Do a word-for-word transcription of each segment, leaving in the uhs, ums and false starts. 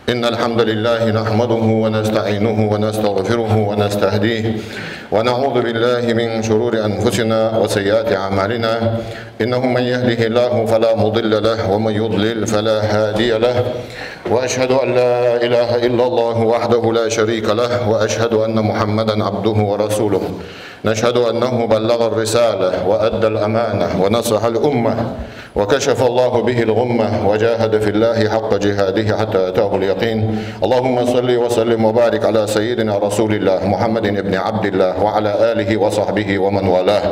إن الحمد لله نحمده ونستعينه ونستغفره ونستهديه، ونعوذ بالله من شرور أنفسنا وسيئات أعمالنا. إنه من يهده الله فلا مضل له، ومن يضلل فلا هادي له. وأشهد أن لا إله إلا الله وحده لا شريك له، وأشهد أن محمدا عبده ورسوله. نشهد أنه بلغ الرسالة وأدى الأمانة ونصح الأمة، وكشف الله به الغمة، وجاهد في الله حق جهاده حتى أتاه اليقين. اللهم صل وسلم وبارك على سيدنا رسول الله محمد بن عبد الله وعلى آله وصحبه ومن والاه.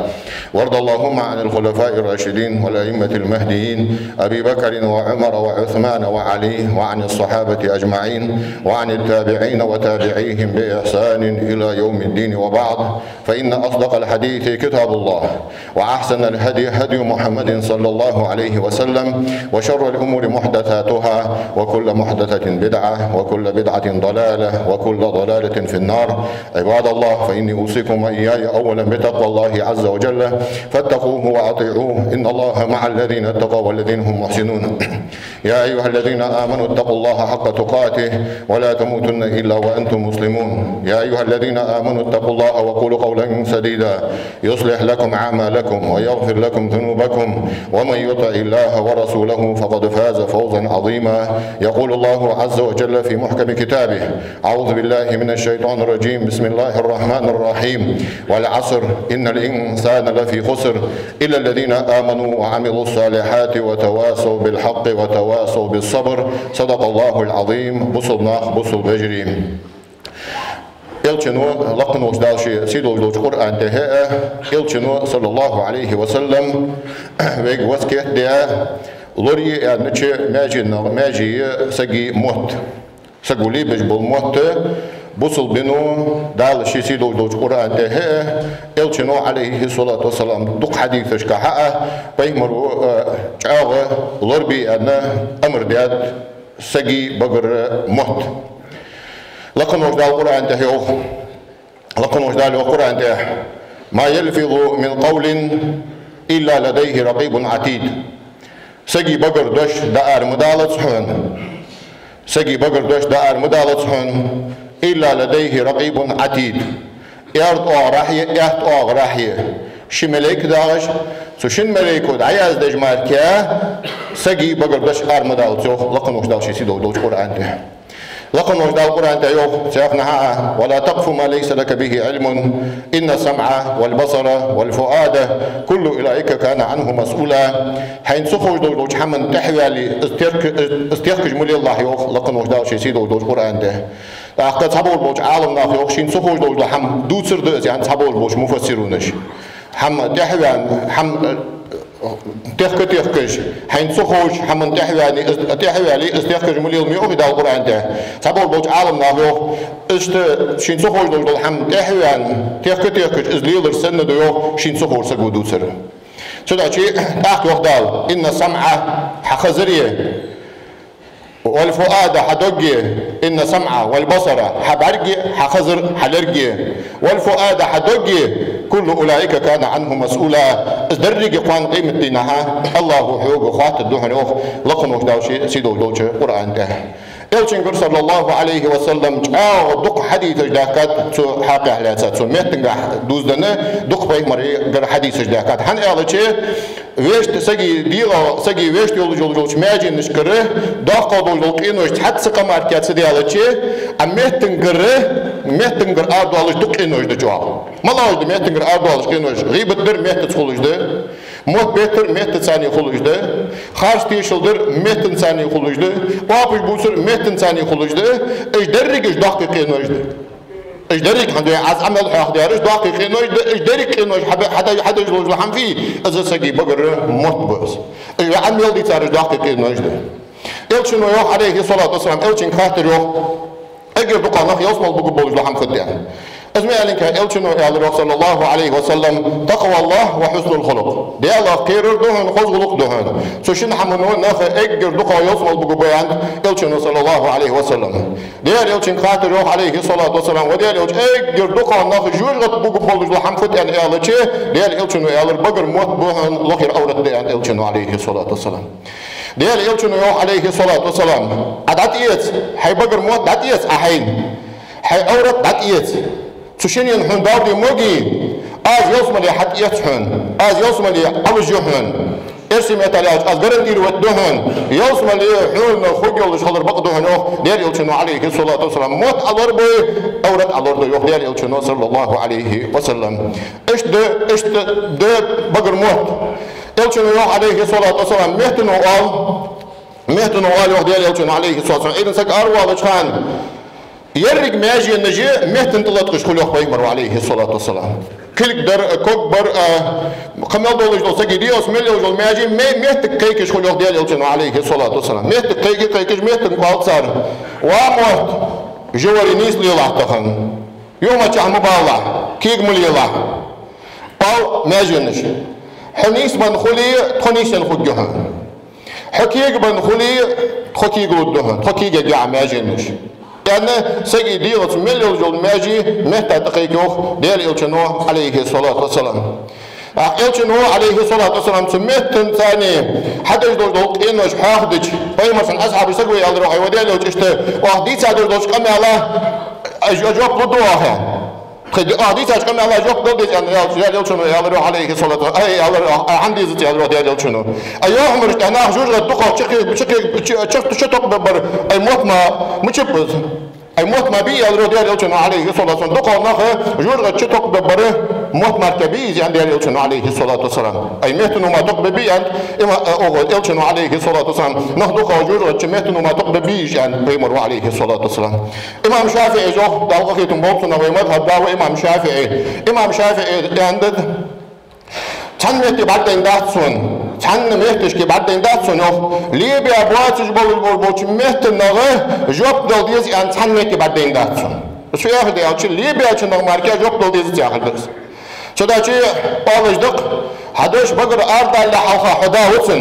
وارض اللهم عن الخلفاء الراشدين والأئمة المهديين أبي بكر وعمر وعثمان وعلي، وعن الصحابة أجمعين، وعن التابعين وتابعيهم بإحسان إلى يوم الدين، وبعد، فإن أصدق الحديث كتاب الله، وأحسن الهدي هدي محمد صلى الله عليه وسلم، وشر الأمور محدثاتها، وكل محدثة بدعة، وكل بدعة ضلالة، وكل ضلالة في النار. عباد الله، فإني أوصيكم وإياي أولا بتقوى الله عز وجل، فاتقوه وأطيعوه، إن الله مع الذين اتقوا والذين هم محسنون. يا أيها الذين آمنوا اتقوا الله حق تقاته ولا تموتن إلا وأنتم مسلمون. يا أيها الذين آمنوا اتقوا الله وقولوا قولا سديدا يصلح لكم أعمالكم ويغفر لكم ذنوبكم، ومن يطع الله ورسوله فقد فاز فوزا عظيما. يقول الله عز وجل في محكم كتابه: أعوذ بالله من الشيطان الرجيم. بسم الله الرحمن الرحيم. والعصر، إن الإنسان لفي خسر، إلا الذين آمنوا وعملوا الصالحات وتواصوا بالحق وتواصوا بالصبر. صدق الله العظيم. Бусалба нах, бусалба вежарий. Элчано, лакха волча Дала ший сийдолаш долча Къуръан тӀа а, Элчано, صلى الله عليه وسلم, вайга васкет даь, лорае аьннача маьженах, маьже я сага мотт. Саго лебеш бола мотт, бусалба дино, Дала ший сийдолаш долча Къуръан тӀа а, Элчано, عليه الصلاة والسلام, дукха хьадисашка а, пайхамаро, э, чӀоагӀа лорабе аьнна амар даьд сага багара мотт. Лакха волча Дала Къуръан тӀа йоах. Лакха волча Дала йоах Къуръан тӀа: ما يلفظ من قول إلا لديه رقيب عتيد. Сага багара дош дӀаара ма далац хьона. Сага багара дош дӀаара ма далац хьона. إلا لديه رقيب عتيد. Аьрда оагӀорахьеи, аьтта оагӀорахьеи ши малейк дагӀаш, цу шин малейко дӀаяздеш мара сага багара дош ара ма далац, йоах Лакха волча Дала ший сийдолаш долча Къуръан тӀа. Лакха волча Дала Къуръан тӀа йоах цхьаннахьа: ولا تقف ما ليس لك به علم إن السمع والبصر والفؤاد كل أولئك كان عنه مسؤولا. Хьайна ца ховш долаш долча хӀаманна тӀехьаваьле, из терк-, из тохкаш ма лелалахь, йоах Лакха волча Дала ший сийдолаш долча Къуръан тӀа. ТӀаккха цхьаболаш болча Ӏаламнаха йоах, шийна ца ховш долаш дола хӀама дувцар да из, аьнна, цхьаболаш болча муфассирунаша. ХӀама тӀехьаваьнна, хӀама, э, тохка-тохкаш, хьайна ца ховш хӀаманна тӀехьаваьле, из, тӀехьаваьле, из тохкаш ма лела, ма йоах Дала Къуръан тӀа. Цхьаболаш болча Ӏаламнаха йоах, иштта шийна ца ховш долаш дола хӀама тӀехьаваьнна, тохка-тохкаш из лелар санна да, йоах, шийна ца ховш саго дувцар. Цудухьа тӀаккха йоах Дала: إن السمع, хьа хазари, والفؤاد, хьа доги, إن السمع والبصر, хьа бӀарги, хьа хазар, хьа лерги, والفؤاد, хьа доги, كل أولئك كان عنه مسؤولا. Из деррига кхоана къематдийнахьа АллахӀо хьога хоаттаргда хьона, йоах Лакха волча Дала ший сийдолаш долча Къуръан тӀа. Элчангара, صلى الله عليه وسلم, чӀоагӀа дукха хьадисаш даьхкад цу хьакъехьа лаьца, цу меттангахьа дувзаденна дукха пайхамарагара хьадисаш даьхкад. ХӀана аьлча, вешта сага дегӀа, сага вешта йолаш йолча маьженашкара доккхагӀа долаш дола къинош цхьацца къа мара ца даьлча, а меттангара, меттангара арадоалаш дукха къинош да чӀоагӀа. МалагӀаш да меттангара арадоалаш къинош? ГӀийбат дар меттаца хулаш да, мотт беттар меттаца хулаш да, харц тешал дар меттаца хулаш да, оапаш бувцар меттаца хулаш да, уж деррига уж доккхий къинош да. Уж деррига хьан дуй, аз Ӏамал хьоахадаьраш доккхий къинош да, уж деррига къинош хьабе-, хьада-, хьадеш долаш дола хӀама фуй, из сага багара мотт ба из. Уж вай Ӏамал дийцараш доккхий къинош да. Элчано йоах, عليه الصلاة والسلام, Элчанга хаттар йоах, эггара дукха нах ялсмала бугаш болаш дола хӀама фуд аьнна. Из ма аьлинге, Элчано аьлар йоах, صلى الله عليه وسلم: تقوى الله وحسن الخلق. Даьлах кхерар да хьона, хоза гӀулакх да хьона. Цу шин хӀамано нах эггара дукха ялсмала бугаш ба аьннад Элчано, صلى الله عليه وسلم. Даьла Элчанга хаттар йоах, عليه الصلاة والسلام: ва Даьла Элча, эггара дукха нах жожагӀате бугаш болаш дола хӀама фуд аьнна аьлча, Даьла Элчано аьлар: багара мотт ба хьона, лохера Ӏоврат да аьннад Элчано, عليه الصلاة والسلام. Даьла Элчано йоах, Ӏалайхи ссалату вассалам: «Ӏа дӀатӀаэца, хьай багара мотт дӀатӀаэца, Ӏа хьайна, хьай Ӏоврат дӀатӀаэца. Цу шиннена хьона Дала де могий, аз ялсмале хьатӀаэц хьона, аз ялсмале Ӏовижа хьона. Эрсий меттала аьлча, аз гарантировать ду хьона, ялсмале хьона хургйолаш хилар бакъ да хьона», йоах Даьла Элчано, Ӏалайхи ссалату вассалам. Мотт Ӏа лорабой, Ӏоврат Ӏа лораду, йоах Даьла Элчано, саллаллахӀу Ӏалайхи ва саллам. Иштта да, иштта да багара мотт. Элчано йоах, Ӏалайхи ссалату вассалам, меттано оал, меттано оал, йоах Даьла Элчано, Ӏалайхи ссалату вассалам, Ӏуйрийна саг аравоалача хана, еррига маьженаш меттана тӀа латкъаш хул, йоах Пайхамаро, Ӏалайхи ссалату вассалам. Кулг дар, ког бар, а, кхы мел долаш дола сага дегӀаца мел йолаш йола маьже ме-, меттага кхайкаш хул, йоах Даьла Элчано, Ӏалайхи ссалату вассалам. Меттага кхайка-, кхайкаш, меттага оал цар: «Ва мотт, жи вари, нийса лелахь тахан. Юхамаччахьа ма балалахь, кега ма лелахь». Оал маьженаш: «Хьо нийсбенна хуле, тхо нийсъенна хургья хьона. Хьо кегабенна хуле, тхо кегалургда хьона, тхо кегаергья Ӏа, маьженаш», аьнна, сага дегӀаца мел йолаш йола маьже метта тӀакхайка, йоах Даьла Элчано, Ӏалайхи ссалату вассалам. ТӀаккха Элчано, Ӏалайхи ссалату вассалам, цу меттана царна хьадеш долаш дола къинош хьоахадича, Пайхамара цун асхьабаша сагавайра, аьлар: «Ай, ва Даьла Элча, иштта оаха дийца долаш дола къамаьла, а, жо-, жоп лургда оаха?» Тхай ди-, а, дийцача къамаьла жоп дала деза, аьнна, аьлча, Даьла Элчано аьлар, Ӏалайхи ссалату, ай, аьлар, а, хӀана дезац, аьлар Даьла Элчано. А йоах, мураш тӀа нах жожагӀате дукхагӀа чакхе-, чакхе-, ча-, ча-, чатокхабергбар, ай, мотт ма, мичаб из? Ай, мотт ма бий, аьлар Даьла Элчано, Ӏалайхи ссалату вассалам, дукхагӀа нах жожагӀате чатокхабергбар мотт мара бий из, аьнна Даьла Элчано, Ӏалайхи ссалату вассалам. Ай, меттано ма токхабергбий, аьнна, има, а, оаха, Элчано, Ӏалайхи ссалату вассалам, нах дукхагӀа жожагӀате меттано ма токхабергбий из, аьнна Пайхамаро, Ӏалайхи ссалату вассалам. Имам ШафиӀийс йоах, Дала къахетам болба цунах, вай мазхӀаба да ва имам ШафиӀий. Имам ШафиӀийс аьннад: «Цхьан метте бӀаргадайна дац сона, цхьан метташка бӀаргадайна дац сона, йоах, лебе боацаш болаш бо-, болча меттанагӀа жоп дала деза аьнна, цхьан метте бӀаргадайна дац сона». Цо яхар да аьлча, лебечунагӀа мара жоп дала дезац яхар да из. Цудухьа оалаш да-кх: «Хьа дош багара арадалале хьалха хьо да вацар».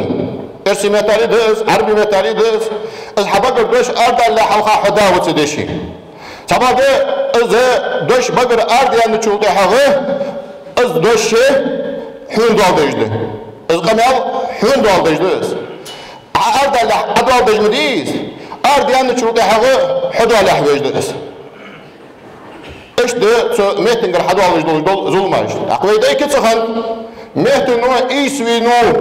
Эрсий меттала да из, Ӏарбий меттала да из. Из хьа багара дош арадалале хьалха хьо да вацар деши. Цхьабакъда из дош багара арадаьнначул тӀехьагӀа из дош хьона доал деш да. Из къамаьл хьона доал деш да из. Ӏа арадалале Ӏа доал деш ма дий из. Арадаьнначул тӀехьагӀа хьо доалале веш да из. Иштта да цу меттангара хьадоалаш долаш дола зуламаш. ТӀаккха вай дай кица хиннад, меттано ийс вийнав,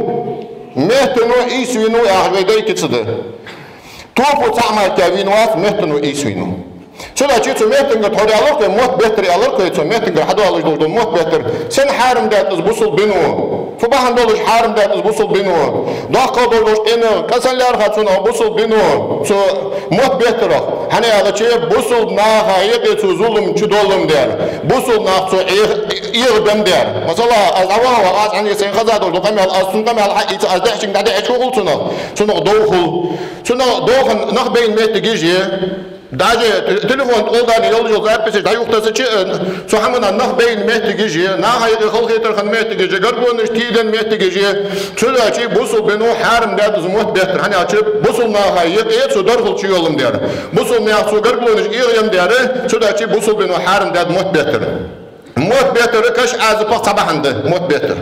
меттано ийс вийнав яхаш вай дай кица да. Тофу цхьа мара вийна вац, меттано ийс вийнав. Цудухьа цу меттангара тхьовра аьлар-кх вай, мотт беттар аьлар-кх вай, цу меттангара хьадоалаш долаш дола мотт беттар. Сенна хьарам даьд из бусалба дино? Фу бахьан долаш хьарам даьд из бусалба дино? ДоккхагӀа долаш дола къинош, къа сенна лаьрхӀад цунах бусалба дино цу мотт беттарах? ХӀана аьлча, бусалба наха юкъе цо зулам чудоаладаьр, бусалба нах цо эгӀ-, эгӀаденнадар. Масала, аз дӀаваха ваха, аз хьанна сайна хеза долаш дола къамаьл, аз цун къамаьл хьаийца, аз дехьачунга дӀадехьача хул цунах, цунах дов хул. Цунах дов хинна нах байна моттигаш я. Даже те-, телефон тӀа гӀолла йолаш йола записаш дӀаюхатессача, э, цу хӀаман нах байна моттигаш я, наха юкъе халахетар хинна моттигаш я, гаргалонаш тийденна моттигаш я. Цудухьа бусалба дино хьарам даьд из мотт беттар. ХӀана аьлча, бусалба наха юкъе цо дархал чуйоаладаьр, бусалба наьха цо гаргалонаш эгӀаденнадар, цудухьа бусалба дино хьарам даьд мотт беттар. Мотт беттара каша Ӏазапах цхьа бахьан да, мотт беттара.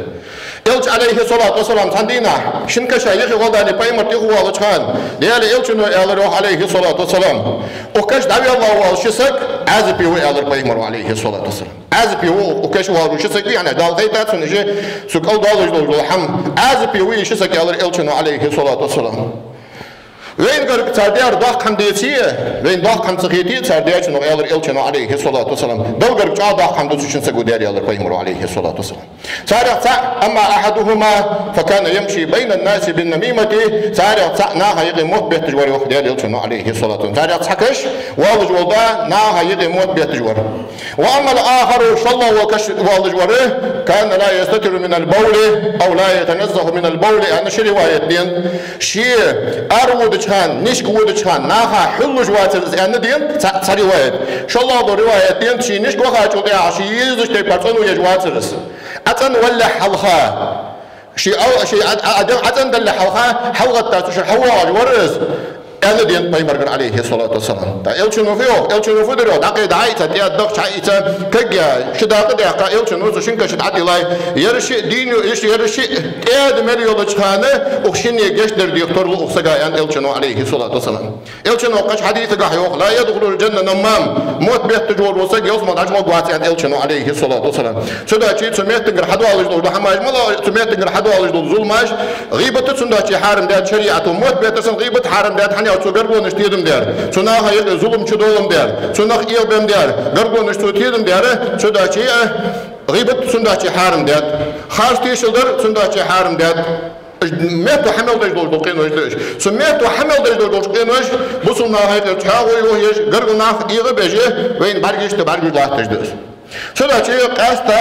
Элча, Ӏалайхи ссалату вассалам, цхьан дийнахьа шин каша юхе гӀолла Пайхамар тӀехвоалача хана, Даьла Элчано аьлар йоах, Ӏалайхи ссалату вассалам: «Укх каша дӀавелла вола ши саг Ӏазапе ва», аьлар Пайхамаро, Ӏалайхи ссалату вассалам. Ӏазапе ва укх каша вола ши саг, яъни Дала кхайкад цунна из, цу кӀал доаллаш долаш дола хӀама. Ӏазапе ва из ши саг, аьлар Элчано, Ӏалайхи ссалату вассалам. Вайна гарга цар даьр доккха хӀама деце а, вайна доккха хӀама ца хете а, цар даьчунах, аьлар Элчано, Ӏалайхи ссалату вассалам, Далла гарга чӀоагӀа доккха хӀама да цу шин саго даьр, аьлар Пайхамаро, Ӏалайхи ссалату вассалам. Царех цаӀ: «أما أحدهما فكان يمشي بين الناس بالنميمة». Царех цаӀ наха юкъе мотт бетташ вар, йоах Даьла Элчано, Ӏалайхи ссалату вассалам. Царех цхьа каша воаллаш вола да наха юкъе мотт бетташ вар. «وأما الآخر», шоллагӀа вола каша воаллаш вар, «كان لا يستتر من البول أو لا يتنزه من البول», аьнна ши риваят денад. Ше араводача хана, нишка водача хана наха хьуллуш вацар из, аьнна денад цхьа, цхьа риваят. ШоллагӀа дола риваят денад, ше нишка вахачул тӀехьагӀа ше езача тайпара цӀенъеш вацар из. ӀацӀенвалале хьалха, ше ал-, ше а, а, а, ӀацӀендалале хьалха, хьалгӀатта цу шера хьавоагӀаш вар из. Аьнна денад пайхамаргара, Ӏалайхи ссалату вассалам. ТӀаккха Элчано фу йоах, Элчано фу дир йоах, дӀакхайда хьа ийца, тӀа дах чхьа ийца, кагъя, ши дакъа даьккха, Элчано цу шин каша тӀа дӀатӀилай, ер шиъ дийна йо-, ер шиъ тӀеда мел йолча хана, укх шинне гешт дар дехтар лу укх сага, аьннад Элчано, Ӏалайхи ссалату вассалам. Элчано кхыча хьадисагахь йоах: «لا يدخل الجنة نمام». Мотт бетташ вола саг ялсмала дӀачугӀоргвац, аьннад Элчано, Ӏалайхи ссалату вассалам. Цудухьа цу меттагара хьадоалаш дола хӀамаш мала, цу меттагара хьадоалаш дола зуламаш, гӀийбат цунда чу хьарам даьд шариӀато, мотт беттар санна гӀийбат хьарам даьд, хӀана аьлча цо гаргалонаш тедам даьр, цу наха юкъе зулам чудолам даьр, цу нах эгӀабем даьр, гаргалонаш цо тедам даьр, цудухьа гӀийбат цунда чу хьарам даьд. Харц тешал дар цунда чу хьарам даьд. Метто хьа мел деш долаш дола къинош да уж. Цу метто хьа мел деш долаш дола къинош бусалба наха юкъера цхьоагӀо йохаеш, гаргара нах эгӀабеш, вайна бӀаргашта бӀаргаш латташ да уж. Цудухьа къаьстта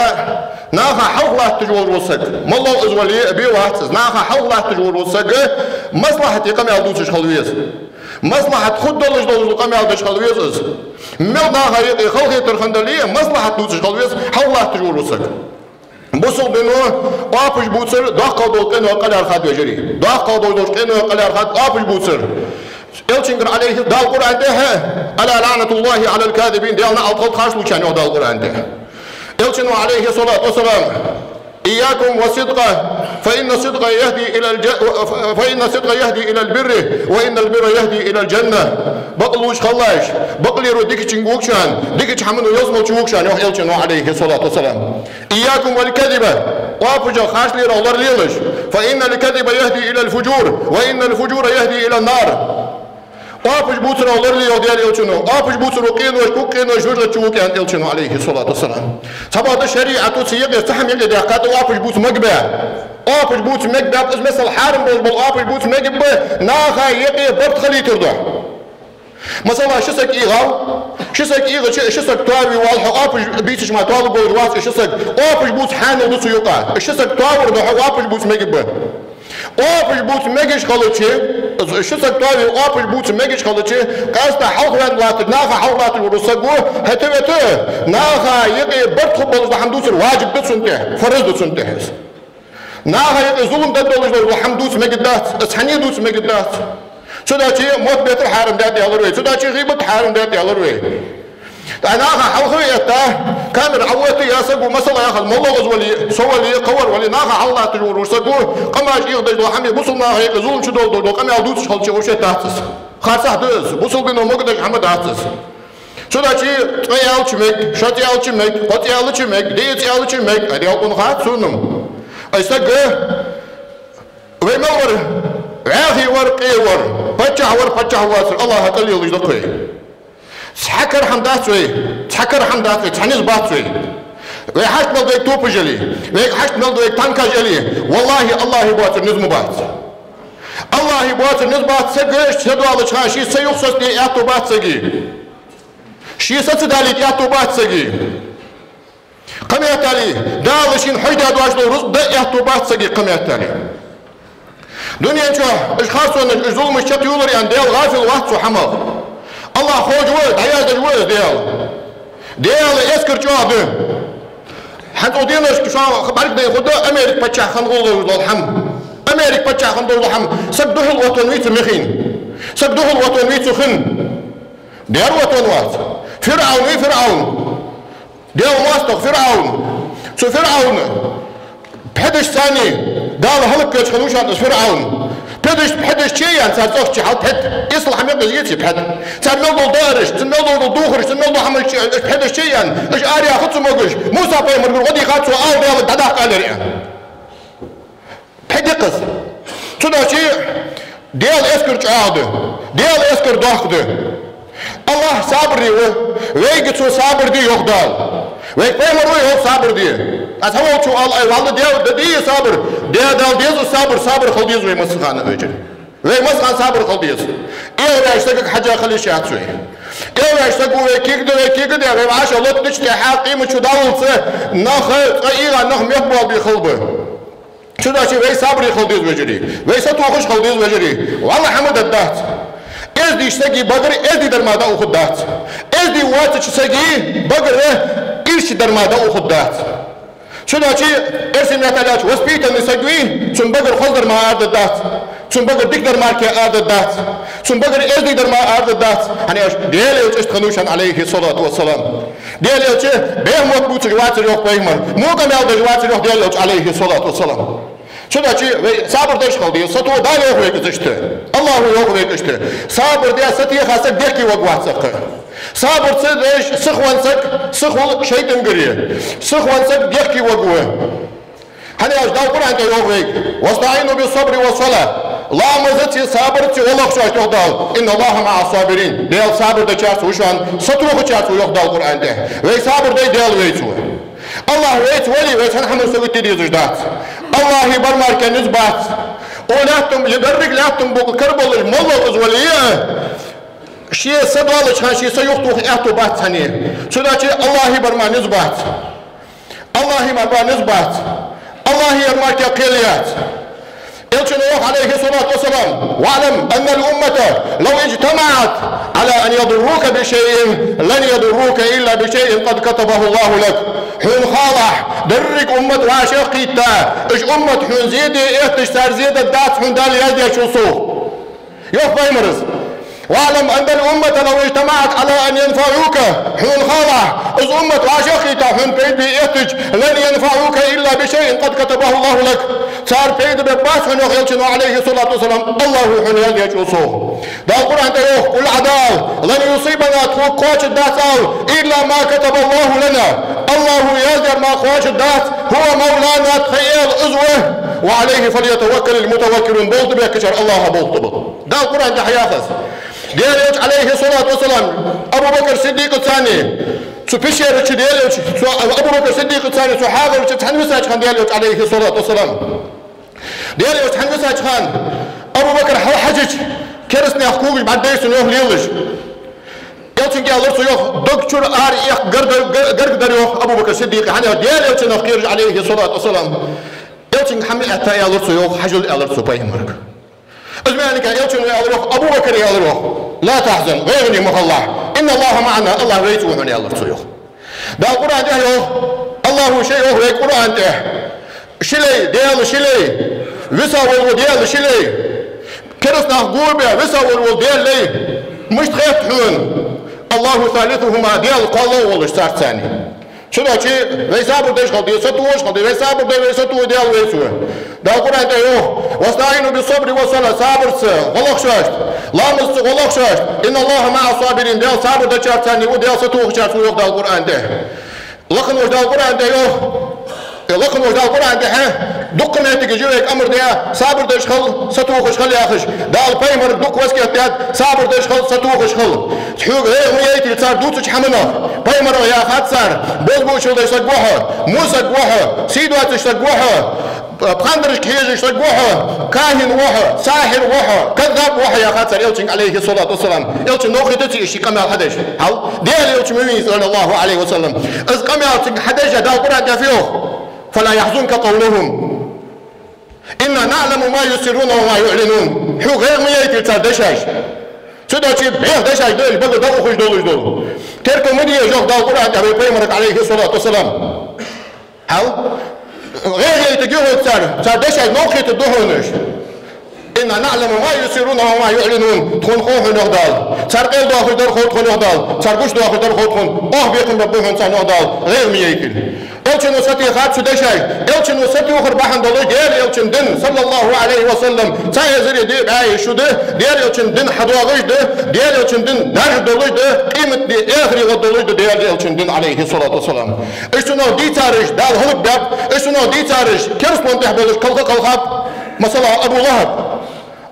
наха хьалха латташ вола саг, малав из вале а, бе вац из, наха хьалха латташ вола саг маслахьате къамаьл дувцаш хила веза. Маслахьат хургдолаш долаш дола къамаьл деш хила веза из. Мел наха юкъе халахетар хинна дале а, маслахьат дувцаш хила веза хьалха латташ вола саг. Бусалба дино оапаш бувцар доккхагӀа дола къиноех къа лаьрхӀад, вежарий. ДоккхагӀа долаш дола къиноех къа лаьрхӀад оапаш бувцар. Элчангара, Ӏалайхи, Дала Къуръан тӀа: «ألا لعنة الله على الكاذبين». Даьла наӀалт хилда харцлувчарна, йоах Дала Къуръан тӀа. Элчано, Ӏалайхи ссалату вассалам: «إياكم والصدق، فإن الصدق يهدي إلى الج-، فإن الصدق يهدي إلى البر، وإن البر يهدي إلى الجنة». Бакълувш хилалаш, бакълеро дикачунга вуг шоана, дикача хӀамано ялсмала чу вуг шоана, йоах Элчано, Ӏалайхи ссалату вассалам. «إياكم والكذب», оапашах, харцлерах лоралелаш. «فإن الكذب يهدي إلى الفجور، وإن الفجور يهدي إلى النار». Оапаш бувцарах лорале, йоах Даьла Элчано. Оапаш бувцаро къинош, куг къинош, жожагӀате чу вуг, аьннад Элчано, Ӏалайхи ссалату вассалам. Цхьабакъда шариӀато цу юкъера цхьа хӀама юкъе даьккхад оапаш бувца мегаргба. Оапаш бувца мегаргба, из масала хьарам болаш бола оапаш бувца мегаргба, наха юкъе барт хилийтар духьа. Масала, ши саг эгӀав, ши саг эгӀача, ши саг тоаве воалл хьо, оапаш бийцача мара тоалургволаш вац ши саг, оапаш бувца хьаьнал да цу юкъа. Ши саг тоавар духьа оапаш бувца мегаргба. Оапаш бувца мегаш хилча, ши саг тоаве оапаш бувца мегаш хилча, къаьстта хьалхаваьнна латташ, наха хьалха латташ вола саг, хӀета-вета, наха юкъе барт хургболаш дола хӀама дувцар важиб да цунна тӀа, фарз да цунна тӀа из. Наха юкъе зулам дергдолаш дола хӀама дувца мегаргдац, из хьане дувца мегаргдац. Цудухьа мотт беттар хьарам даьд аьлар вай, цудухьа гӀийбат хьарам даьд аьлар вай. ТӀаккха наха хьалха ве этта, камера Ӏоотта, е саг ва, масала яхар, моллагӀа из вале, со вале, кхывар вале, наха хьалха латташ вола саг, къамаш эгӀадеш дола хӀама, бусалба наха юкъе зулам чудоалаш дола къамаьл дувцаш хилча, вообще дац из. Харцахьа да из, бусалба дино могадеш хӀама дац из. Цудухьа цкъа аьлча мег, шозза аьлча мег, кхозза аьлча мег, диъазза аьлча мег, а Даьла къонахчун. Ай саг, вай мел вар, вӀаьхий вар, къе вар, паччахь вар, паччахь воацар, АллахӀа кӀал лелаш да-кх вай. Цхьа кара хӀама дац вай, цхьа кара хӀама дац вай, цхьа низ бац вай. Вай хьашт мел да вайга топаш яле, вайга хьашт мел да вайга танкаш яле, валлахӀи, АллахӀа боацар низ ма бац. АллахӀа боацар низ бац, саг иштта са доалача хана ший са юхасоцаде аьттув бац сага. Ший са ца далийта аьттув бац сага. Кхыметтел, Дала шийна хьожадаь доацаш дола рузкъа да аьттув бац сага кхыметтел. Дунен чу уж харцонаш, уж зуламаш чакхйоалар аьнна, Даьла гӀафил вац цу хӀамах. АллахӀ хьожаш ва, дӀаяздеш ва из Даьла. Даьла эскар чӀоагӀа да. ХӀанз цу деношка шоана бӀаргадайна хургда Америка паччахь хинна гӀулакх дола хӀама. Америка паччахь хинна дола хӀама. Саг духьал оттавенна вий цу мехийна? Саг духьал оттавенна вий цу хин? Даьра оттавенна вац. ФирӀавн вий ФирӀавн? Даьла моастагӀа ФирӀавн. Цу ФирӀавна пхьидашца цхьана Дала хӀалакваьча хиннав шоана из ФирӀавн. Пхьидаш, пхьидаш чу яьнна цар цӀагӀа чу хьал пхьида. Исал хӀама мегаш яций пхьида? Цар мел дола даараш, цар мел дола духараш, цар мел дола хӀамаш чу, уж пхьидаш чу яьнна, уж араяха цамогаш, Муса пайхамаргара гӀо дийхад цо, ала Даьлага дӀадаккха аьлар. Пхьида я-кх из. Цудухьа Даьла эскар чӀоагӀа да, Даьла эскар доккха да. АллахӀ сабаре ва, вайга Цо сабар де йоах Дала. Вайга пайхамаро йоах сабар де. Аз хьаволчо ала, ай, валлахӀи, Даьла, да де сабар. Даьла дала деза сабар, сабар хила деза вай массахана, вежарий. Вай массахана сабар хила деза. ЭгӀаваьча сагага хьежжа хила йиш яц вай. ЭгӀаваьча саго вай кегда, вай кегадаь, вай вӀаши лоттача тӀехьа къемат ди чу дӀаваллалца нах, цкъа эгӀа нах мехка боалабе хила ба. Цудухьа вай сабаре хила деза, вежарий. Вай сатохаш хила деза, вежарий. ВаллахӀи, хӀама даргдац. Эздийча сага багара эздий дар мара дӀаухаргдац. Эздий воацача сага багара ирча дар мара дӀаухаргдац. Цудухьа, эрсий меттала аьлча, воспитанный саг вий, цун багара хоза дар мара арадаргдац. Цун багара дика дар мара кхы арадац. Цун багара эздий дар мара арадац. ХӀана аьлча Даьла Элча иштта хиннав шоана, Ӏалайхи ссалату вассалам. Даьла Элча бехк мотт бувцаш вацар, йоах пайхамара. Во къамаьл деш вацар, йоах Даьла Элча, Ӏалайхи ссалату вассалам. Цудухьа вай сабар деш хила деза, сатоха Дала йоах вайга из иштта. АллахӀа йоах вайга иштта. Сабар даь сатеха саг дехке варгвац цӀаккха. Сабар ца деш сихвенна саг, сихвал шайтӀагара я. Сихвенна саг дехке варгва. ХӀана аьлча Дала Къуръан тӀа йоах вайга: «واستعينوا بالصبر والصلاة». Ламазацеи сабарцеи гӀо лоахкаш, йоах Дала. «إن الله مع الصابرين». Даьла сабар дечарца ва шоана, сатохачарца ва, йоах Дала Къуръан тӀа. Вай сабар дой, Даьла вайца ва. АллахӀ вайца вале, вай цхьан хӀаман сагота де дезаш дац. АллахӀа бар мара кхы низ бац. Укх лаьттан, е деррига лаьттан букъа кара болаш моллагӀа из вале а, ший са доаллача хана ший са юхатоха аьттув бац цхьанне. Цудухьа АллахӀа бар мара низ бац. АллахӀа бар мара низ бац. АллахӀа бар мара кхы кхел яц. Элчано йоах, Ӏалайхи ссалату вассалам: «واعلم أن الأمة لو اجتمعت على أن يضروك بشيء لن يضروك إلا بشيء قد كتبه الله لك». Хьона халахь, деррига уммат вӀашагӀкхийтта, уж уммат хьона зе де эттача, цар зе дергдац хьона Дала яздечул совгӀа. Йоах пайхамара: «واعلم أن الأمة لو اجتمعت على أن ينفعوك». Хьона халахь, из уммат вӀашагӀкхийтта хьона пайда бе эттача, «لن ينفعوك إلا بشيء قد كتبه الله لك». Цар пайда бергбац хьона, йоах Элчано, Ӏалайхи ссалату вассалам, АллахӀа хьона яздечул совгӀа. Дала Къуръан тӀа йоах: «قل», Ӏа ала, «لن يصيبنا», тхога кхоачаргдац, ала, «إلا ما كتب الله لنا». АллахӀа яздаьр мара кхоачаргдац, «هو مولانا», тха Эла из ва, «وعليه فليتوكل المتوكلون», болх бе бехкачар АллахӀа болх ба. Дала Къуръан тӀа хьаяхаш. Даьла Элча, Ӏалайхи ссалату вассалам, Абу Бакр Сиддикъаца цхьана цу пещера чу Даьла Элча, цу Абу Бакр Сиддикъаца цхьана цу хьагӀара чу цхьана висача хана Даьла Элча, Ӏалайхи ссалату вассалам. Даьла Элча цхьана висача хана Абу Бакр хьалхьежача, кераста наьха когаш бӀаргадайра цунна, йоах, лелаш. Элчанга аьлар цо, йоах, дог чура ара эккха гарга, гарга дар, йоах, Абу Бакр Сиддикъа, хӀана аьлча Даьла Элчанах кхераш, Ӏалайхи ссалату вассалам. Элчанга хӀама этта, аьлар цо, йоах, хьажал, аьлар цо пайхамарга. Из ма аьннара, Элчано аьлар, йоах, Абу Бакр, аьлар, йоах: «لا تحزن», гӀайгӀане ма хилалахь. «إن الله معنا», АллахӀ вайца ва хьона, аьлар цо, йоах. Дала Къуръан тӀа йоах, АллахӀа ше йоах вайга Къуръан тӀа: «Ши лай, Даьла, ши лай, виса вола ва Даьла, ши лай. Кераста нах гобе, виса вола ва Даьла лай. Мишта хет хьона? الله ثالثهما», Даьла кхоалагӀа волаш царца цхьана. Цудухьа вай сабар деш хила деза, сатохаш хила деза, вай сабар дой, вай сатоха, Даьла вайца ва. Дала Къуръан тӀа йоах: «واستعينوا بالصبر والصلاة», сабарца гӀо лоахкаш, ламазца гӀо лоахкаш, «إن الله مع الصابرين», Даьла сабар дечарца цхьана ва, Даьла сатохачарца ва, йоах Дала Къуръан тӀа. Лакха волча Дала Къуръан тӀа йоах, э, лакха волча Дала Къуръан тӀа духхьал меттигаш я вайга амар даь, сабар деш хила, сатохаш хила яхаш. Дала пайхамарга дукха васкет даьд, сабар деш хила, сатохаш хила. Хьога гӀайгӀа ма яйтий цар дувцача хӀаманах. Пайхамарах яхад цар: бозбуунчал деш саг ва хьо, во саг ва хьо, сий доацаш саг ва хьо, пхандарашка хьежаш саг ва хьо, кахин ва хьо, сахьир ва хьо, каззаб ва хьо, яхад цар Элчанга, Ӏалайхи ссалату вассалам. Элчана новкъа хетаций из ший къамаьл хьадеш? Хьал, Даьла Элча ма вий из, صلى الله عليه وسلم. Из къамаьл цунга хьадеш, Дала Къуръан тӀа фу йоах: «فلا يحزنك قولهم». «إنا نعلم ما يسرون وما يعلنون». Хьога гӀайгӀа ма яйтий цар дешаш. Цудухьа бӀеха дешаш да уж, багара дӀаухаш долаш дола. Теркал ма де уж, йоах Дала Къуръан тӀа вай пайхамарга, Ӏалайхи ссалату вассалам. Хьал? ГӀайгӀа яйтаргья хьога цар, цар дешаш новкъа хетаргда хьона уж. «إنا نعلم ما يسرون وما يعلنون». Тхона хов хьона, йоах Дала. Цар къайладоахаш дар хов тхона, йоах Дала. Цар гучадоахаш дар хов тхона. Оаха бекхам бергба хьона царна, йоах Дала. ГӀайгӀа ма яйтий. Элчано сатехад цу дешай. Элчано сатохар бахьан долаш Даьла Элчан дин, صلى الله عليه وسلم, цхьа эзари диъ бӀаь шу да Даьла Элчан дин хьадоагӀаш да, Даьла Элчан дин даржа долаш да, къематди, эхарт гӀо долаш да Даьла Элчан дин, عليه الصلاة والسلام. Уж цунах дийцараш Дала хӀалакбаьб, уж цунах дийцараш керастал тӀа болаш кхалха кхалхаб. Масала, Абу ЛахӀаб.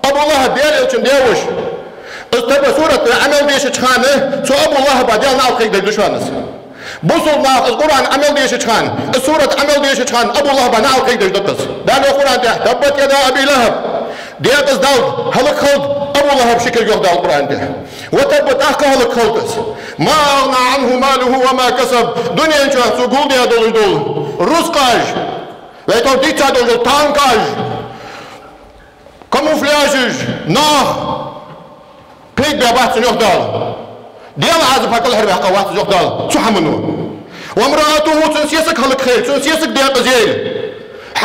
Абу ЛахӀаб Даьла Элчан даь-воша. Из Таббат сурат Ӏамал дешача хана цу Абу ЛахӀаба Даьла наӀалт кхайкадеш да шоана из. Бусалба наха из Къуръан Ӏамал дешача хана, из сурат Ӏамал дешача хана Абу ЛахӀаба наӀалт кхайкадеш да-кх из. Дала йоах Къуръан тӀа: «تبت يدا أبي لهب». Декъаза далда, хӀалак хилда Абу ЛахӀаб ши кулг, йоах Дала Къуръан тӀа. وتب, тӀаккха хӀалак хилда из. ما أغنى عنه ماله وما كسب. Дунен чу цо гулдаь долаш дола рузкъаш, вай тхо дийца долаш дола танкаш, камуфляжаш, нах пайда баьбац цунна, йоах Дала. Даьла Ӏазапах кӀалхарваьккхавац из, йоах Дала, цу хӀамано. وامرأته, цун сесаг хӀалак хилар, цун сесаг декъаза яьлар.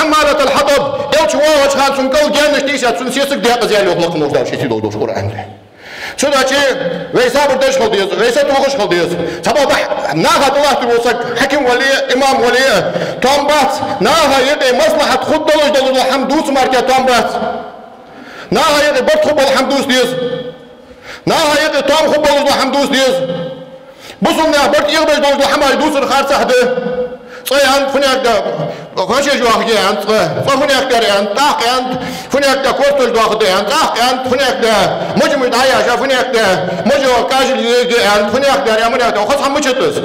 حمالة الحطب, элча воагӀача хана цун кӀал гаьнашта тийсад, цун сесаг даькъаза яьлла, йоах лакха волча Дала ший сийдолча Къуръан тӀа. Цудухьа вай сабар деш хила деза, вай сатохаш хила деза. Цхьабакъда наха тӀалаттар вола саг, хьаким вале а, имам вале а, тоам бац, наха юкъе маслахьат хургдолаш дола хӀама дувца мара тоам бац. Наха юкъе барт хургбола хӀама дувца деза. Наха юкъе тоам хургболаш дола хӀама дувца деза. Бусалба наьха барт эгӀабеш долаш дола хӀамаш дувцар харцахьа да. Цкъа аьннад, фуннагӀа да, хошеш йоахаргья аьннад цкъа. Цкъа фуннагӀа да аьннад, тӀаккха аьннад, фуннагӀа да кортош доахаргда аьннад, тӀаккха аьннад, фуннагӀа да мажа муж дӀаяьша, фуннагӀа да мажа кажил йоагӀаргья аьннад, фуннагӀа да, фуннагӀа да, хоза хӀама мичад из?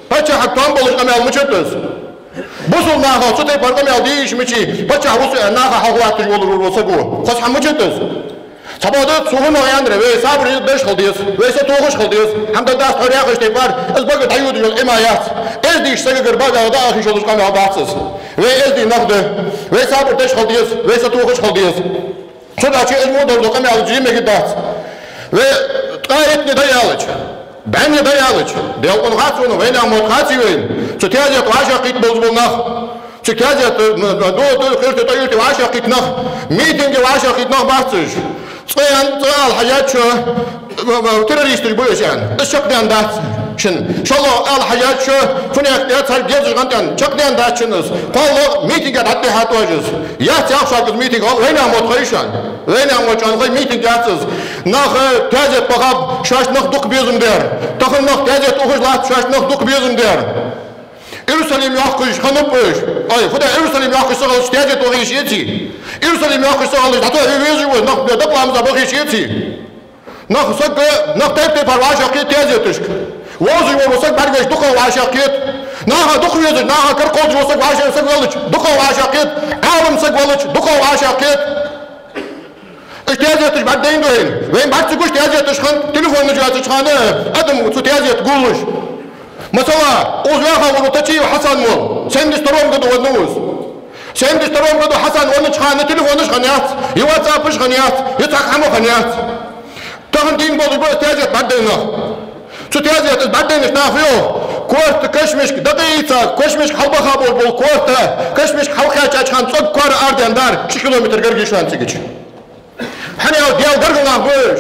Паччахьага тоам болаш къамаьл мичад из? Бусалба наха цу тайпара къамаьл де йиш мичай, паччахь ва со аьнна, наха хьалха латташ волаш вола саг ва. Хоза хӀама мичад из? Цхьабакъда цу хӀамах аьннар, вай сабар деш хила деза, вай сатохаш хила деза. ХӀама дац тхьовра яхача тайпара, из багара дӀайодаш йола Ӏимаят. Эздийча сагагара багара дӀаахийташ йолаш къамаьл дац из. Вай эздий нах да. Вай сабар деш хила деза, вай сатохаш хила деза. Цудухьа из мо долаш дола къамаьл жимеги дац. Вай ткъаь иттанна даь аьлча, бӀаьнна даь аьлча, Даьла къонахаца вайна, вайнаьха мотт хаций вайна, цу тезета вӀашагӀкхийтта болаш бола нах. Цу тезета, м, м, ду, ду, хирте, тӀаюрте вӀашагӀкхийтта нах, митинге вӀашагӀкхийтта нах бац уж. Цкъа аьнна, цкъа ала хьажача, м, м, террористаш ба уж аьнна. Из чакхдаьнна дац шун. ШоллагӀа ала хьажача, фуннагӀа да царга гезаш гӀантӀен. Чакхдаьнна дац шун из. КхоалагӀа митинге дӀатӀатехьа тоажа из. Яц яхаш саг из митинг, вайнаьха мотт хой шоана. Вайнаьха мотт шоана хой, митинг яц из. Нах, э, тезета бахаб, шоашта нах дукха безам дер. Тахан нах тезета ухаш латт, шоашта нах дукха безам дер. Иерусалим йоаккхаш хиннаб уж. Ой, фу да, Иерусалим йоаккхаш ца хилча, тезета ваха йиш яций? Иерусалим йоаккхаш ца хилча, дӀатохаве везаш ва, нах, дакъа ламаза баха йиш яций? Нах саг, нах тайп-тайпара вӀашагӀкхет тезеташка. Вовзаш вола саг бӀаргавайча дукхагӀа вӀашагӀкхет. Наха дукха везаш, наха кара кховдаш вола саг вӀашагӀ-, саг велча, дукхагӀа вӀашагӀкхет. Ӏалам саг велча, дукхагӀа вӀашагӀкхет. Уж тезеташ бӀаргадайна да вайна. Вайна бӀарга ца гуш тезеташ хиннад, телефонаш йоацача хана адам цу тезета гуллуш. Масала, укхаза ваьха вола Тачиев Хьасан вола, семьдесят втором году венна ва из. Семьдесят втором году Хьасан веннача хана телефонаш хиннаяц, е ватсапаш хиннаяц, е цхьаккха хӀама хиннаяц. Тахан дийна болаш ба из тезет бӀаргадайна нах. Цу тезета из бӀаргадайнача наха йоах: корта кашамашка дакъа ийца, кашамашка хьалбаха болаш бола корта, кашамашка хьалкхаьчача хана цӀогга коара арадаьнна дар ши километр гаргга я шоана цигача. ХӀана аьлча Даьла гаргара нах ба уж,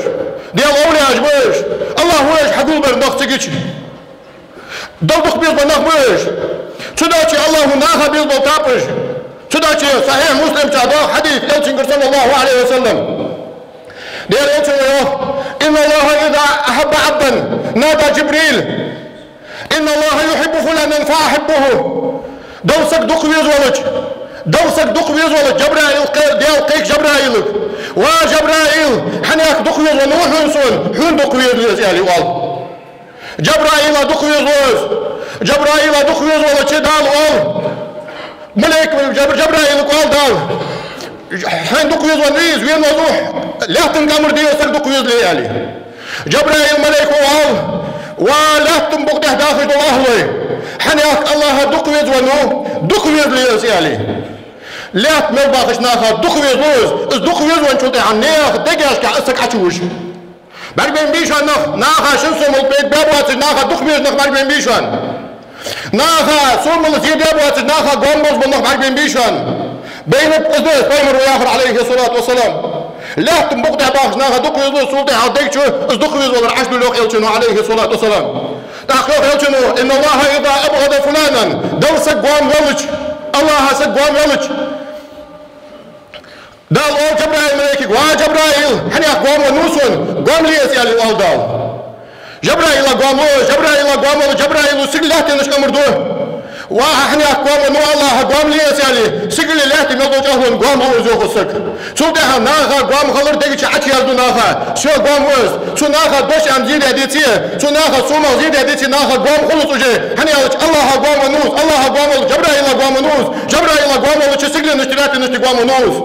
Даьла овлияаш ба уж, АллахӀ ва уж хьагулбаьр нах цигача. Далла дукха безабаь нах ба уж. Цудухьа АллахӀа наха безабала тапаш. Цудухьа Сахьихь Муслим чу да хьадис, Элчангара, صلى الله عليه وسلم. Даьла Элчано йоах: إن الله إذا أحب عبدا نادى جبريل: إن الله يحب فلانا فأحبه. Далла саг дукха везавелча, Далла саг дукха везавелча, Жабраил кхе-, Даьла кхайк Жабраилага: «Ва Жабраил, хьанех дукха везавеннав хьона сона, хьона дукха везале из», — аьле оал. Жабраила дукха везаву из. Жабраила дукха везавелча Дала оал. Малейк Жаб-, Жабраилага оал Дала: «Хьайна дукха везавеннав из, венавалар, лаьттан кӀамар деза саг дукха везале», — аьле. Жабраил малейко оал: «Ва лаьттан букъ тӀа дахаш дола ахӀлой, хьанех АллахӀа дукха везавеннав, дукха везале из», — аьле. Лаьтта мел бахача наха дукха везаву из, из дукха везавенначул тӀехьагӀа наьха дегашка из саг Ӏочувуш. БӀаргабайна бий шоана нах, наха шин сомал пайда баь боацаш, наха дукха беза нах бӀаргабайна бий шоана? Наха сомал зе баь боацаш, наха гоама болаш бола нах бӀаргабайна бий шоана? Байнаб. Из да Пайхамара яхар, عليه الصلاة والسلام. Лаьттан букъ тӀа бахача наха дукха везаву из, цул тӀехьагӀа дег чу из дукха везавалар Ӏочудилла, йоах Элчано, عليه الصلاة والسلام. ТӀаккха йоах Элчано: إن الله إذا أبغض فلانا, Далла саг гоама велча, АллахӀа саг гоама велча, Дала оал Жабраил малейкага: «Ва Жабраил, хьанех гоама веннав сона, гоама ле из», — аьле оал Дала. Жабраила гоама лу, Жабраила гоама лу, Жабраила сигала, лаьттанашка амар ду: «Ва, хьанех гоама веннав АллахӀа, гоама ле из», — аьле, сигалеи лаьттеи мел долча ахӀлонна гоама лу из, йоах из саг. Цул тӀехьагӀа наха гоама хилар дег чу Ӏочуязду наха. Всё, гоама ва из. Цу наха дош аьнна зе даь деце, цу наха сомал зе даь деце, наха гоама хул из уже. ХӀана аьлча АллахӀа гоама веннав из, АллахӀа гоама веннав из, Жабраила гоама веннав из, Жабраила гоама велча, сигалеи лаьттеи гоама веннав из.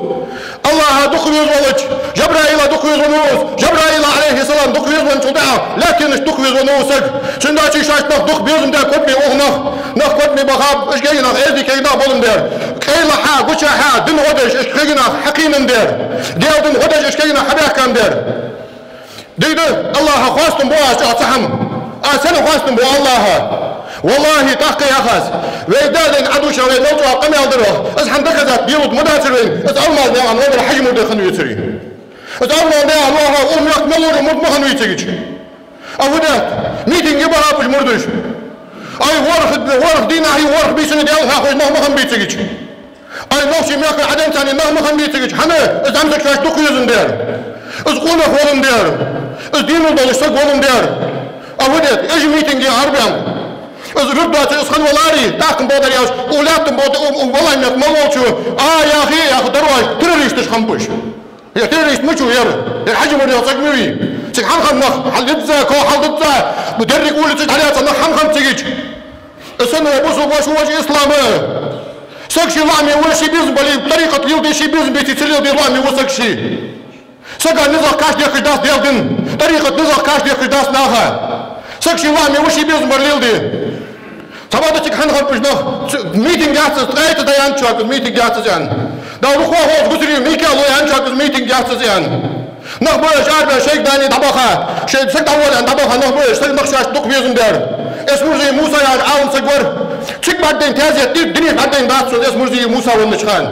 АллахӀа дукха везавелча, Жабраила дукха везавеннав из, Жабраила, عليه السلام, дукха везавенначул тӀехьагӀа лаьттанашка дукха везавеннав из саг. Цудухьа шоашта нах дукха безам баь кхоабабий укх нах, нах кхоабабий бахаб, уж кагий нах, эздий кагий нах боландаь. Къайла хьа, гуча хьа, дина гӀо деш уж кагий нах хьакхийнандаь. Даьла дина гӀо деш уж кагий нах хьабаьхкандаь. Дийда, АллахӀах хоастам бу аз чӀоагӀа цхьа хӀама. Аз сенах хоастам бу АллахӀах? Валлахӏи, тӏаккха яхаш, вай Даьла дин Ӏодувцаш, вай мел чӏоагӏа къамаьл дар, из хӏама доказать делаш ма дацар вайна, из Алмаз наькъан вагӏар Хьажимурдий хинна вецаре. Из Алмаз наькъан вагӏа укх мехка мел вар мурд ма хиннавий цига. А фу даьд, митинге баха уж мурдаш. Ай, ворхӏ, ворхӏ дийнахьеи ворхӏ бийсанеи Даьла хьоахавеш нах ма хиннабий цига. Ай, нохчий мехка Ӏадамцани нах ма хиннабий цига. Хӏана? Из зӏамсаг шоашта дукха везаш дар. Из къонах волаш дар. Из динал долаш саг волаш дар. А фу даьд, уж митинге арабаьнна. Из вирд доацаш из хинна валаре, тӏаккха бадар яхаш, укх лаьттан бадар, укх, укх валлахӏи мехка мел волчо, а, яхе, яха дарваш, террористаш хиннаб уж. Е террорист ма вий ер, ер Хьажимурдий саг ма вий. Цига хӏана хиннаб нах, хьалдизза, ко хьалдизза, бу деррига улицаш хьалъяьца нах хӏана хиннаб цига. Из санна бусалба воша вож ислама. Саг ший лоӏаме ва, ший безам бале, тӏарикъат леладе, ший безам беце ца леладе лоӏаме ва саг ший. Сага низагӏа кхача дехкаш дац Даьла дин, тӏарикъат низагӏа кхача дехкаш дац наха. Саг ший лоӏаме ва, ший безам бар леладе. Цхьабакъда цига хӏана хиннаб уж нах, ц-, митинг яц из, ткъаь итт ди яьннад шоаш, митинг яц из аьнна. Дала рухва хоза гуцари мийкало яьннад шоаш, митинг яц из аьнна. Нах ба уж арабаьнна шоайга дани дӏабаха, шоай саг дӏаволла аьнна дӏабаха нах ба уж, саг нах шоашта дукха везаш дар. Эсмурзиев Муса яхаш Ӏалам саг вар. Цига бӏаргадайна тезет дир, динах бӏаргадайна дац цунна Эсмурзиев Муса веннача хана.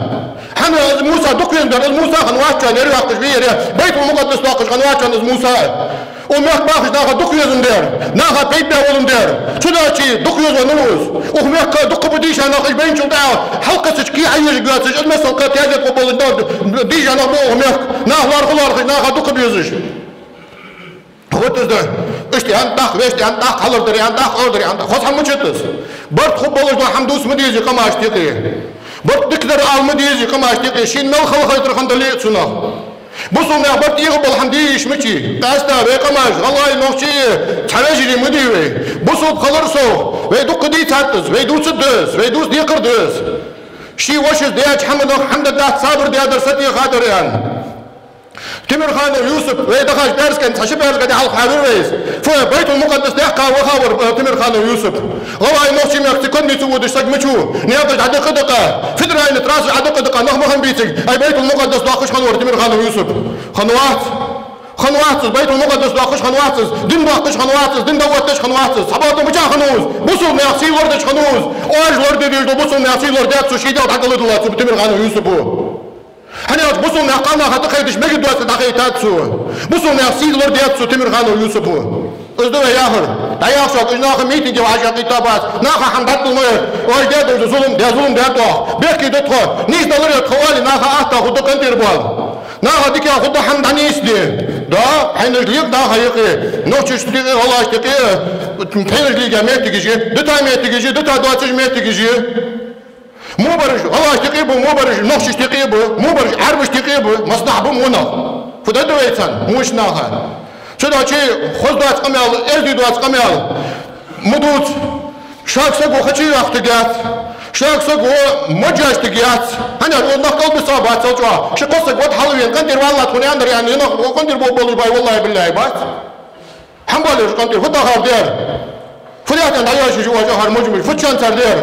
Хӏана из Муса дукха везаш дар, из Муса хинна вац шоана, ер йоаккхаш ве ер, Байтул-Мукъаддас доаккхаш хинна вац шоана из Муса. Укх мехка бахаш наха дукха везаш дар, наха пайда бе волаш дар. Цудухьа дукха везаш ва из. Укх мехка дукха ба дийша нах, уж байначул тӏехьа хьалкхессача кий хьаеш йоацаш, из масал кхы тезет кхо болаш дар, дийша нах ба укх мехка. Нах лоархӏа лоархӏаш, наха дукха безаш. Вот из да. Иштта аьннад тӏаккха, вешта аьннад тӏаккха, хьалар дар аьннад тӏаккха, ор дар аьннад тӏаккха. Хоза хӏама ма чу тӏас. Барт хургболаш дола хӏама дувца ма дезий къамашта юкъе. Барт дика дар ала ма дезий къамашта юкъе. Шийна мел халахетар хинна дале а цунах. Бусалба наьха барт эгӏа бола хӏама де йиш ма яций. Къаьстта вай къамаш, гӏалгӏай, нохчий, цхьа вежарий ма дий вай. Бусалба хилар совгӏа, вай дукха дийцад из, вай дувцаргда из, вай дувца декхаргда из. Ший вошас даьча хӏаманах хӏама дац, сабар даьдар, сатеха дар аьнна. Темирханов Юсуп, вай дахаш бӏаьрзкъа, цхьа ши бӏаьрзкъа ди хьалха хьавир вайца. Фу, Байтул-Мукъаддас даьккха ваха вар, э, Темирханов Юсуп. Гӏалгӏай, нохчий мехка цу кадмица водаш саг ма вий. Наькъаш дӏадаккха дакъа, федеральни трасса дӏадаккха дакъа нах ма хиннабий цига. Ай, Байтул-Мукъаддас доаккхаш хинна вар Темирханов Юсуп. Хинна вац. Хинна вац из, Байтул-Мукъаддас доаккхаш хинна вац из, дин доаккхаш хинна вац из, дин дӏаотташ хинна вац из. Цхьабакъда мичахьа хиннав из? Бусалба наьха сий лорадеш хиннав из. Оаш лораде дезаш дола бусалба наьха сий лорадаьд цо, ший дегӏ дӏакӏалдалаьд цо Темирханов Юсупо. Хӏана аьлча бусалба наьха къамаьлах дӏакхеташ мегаргдоацаш дӏакхетад цо. Бусалба наьха сий лорадаьд цо Темирханов Юсупо. Из да вай яхар. Дӏаяхача шоага, уж наха митинге вӏашагӏкхийтта бац. Наха хӏама дӏадала ма яр. Оаш даь дола зулам, даь зулам даьд оаха. Бехке да тхо. Нийса далар я тхо оале, наха атта хургда къинтӏера боал. Наха дика хургда хӏама дӏанийсде. Да, хьайнаш лег наха юкъе. Нохчашта юкъе, гӏалгӏашта юкъе, пхьенаш лега моттигаш я, дита моттигаш я, дита доацаш моттигаш я. Мо бараш гӏалгӏашта юкъе ба, мо бараш нохчашта юкъе ба, мо бараш Ӏарбашта юкъе ба, массанахьа ба мо нах. Фу дар да вай царна, моча наха? Цудухьа хоза доаца къамаьл, эздий доаца къамаьл ма дувца. Шоага саго хачи йоаккхийтаргьяц, шоага саго мажаштаргьяц. Хӏана аьлча, нах кӏалбиса бац цул чӏоагӏа. Ши-кхо саг вад хьалвена, къинтӏера валлахӏи тхона аьннадар аьнна, нах къинтӏера бо-, болаш бай, валлахӏи-биллахӏи бац. Хӏана бале уж къинтӏера, фу дахар дар? Фу даьд аьнна дӏаяшаш я оаш, ахар мажмуж, фу чан цар дар?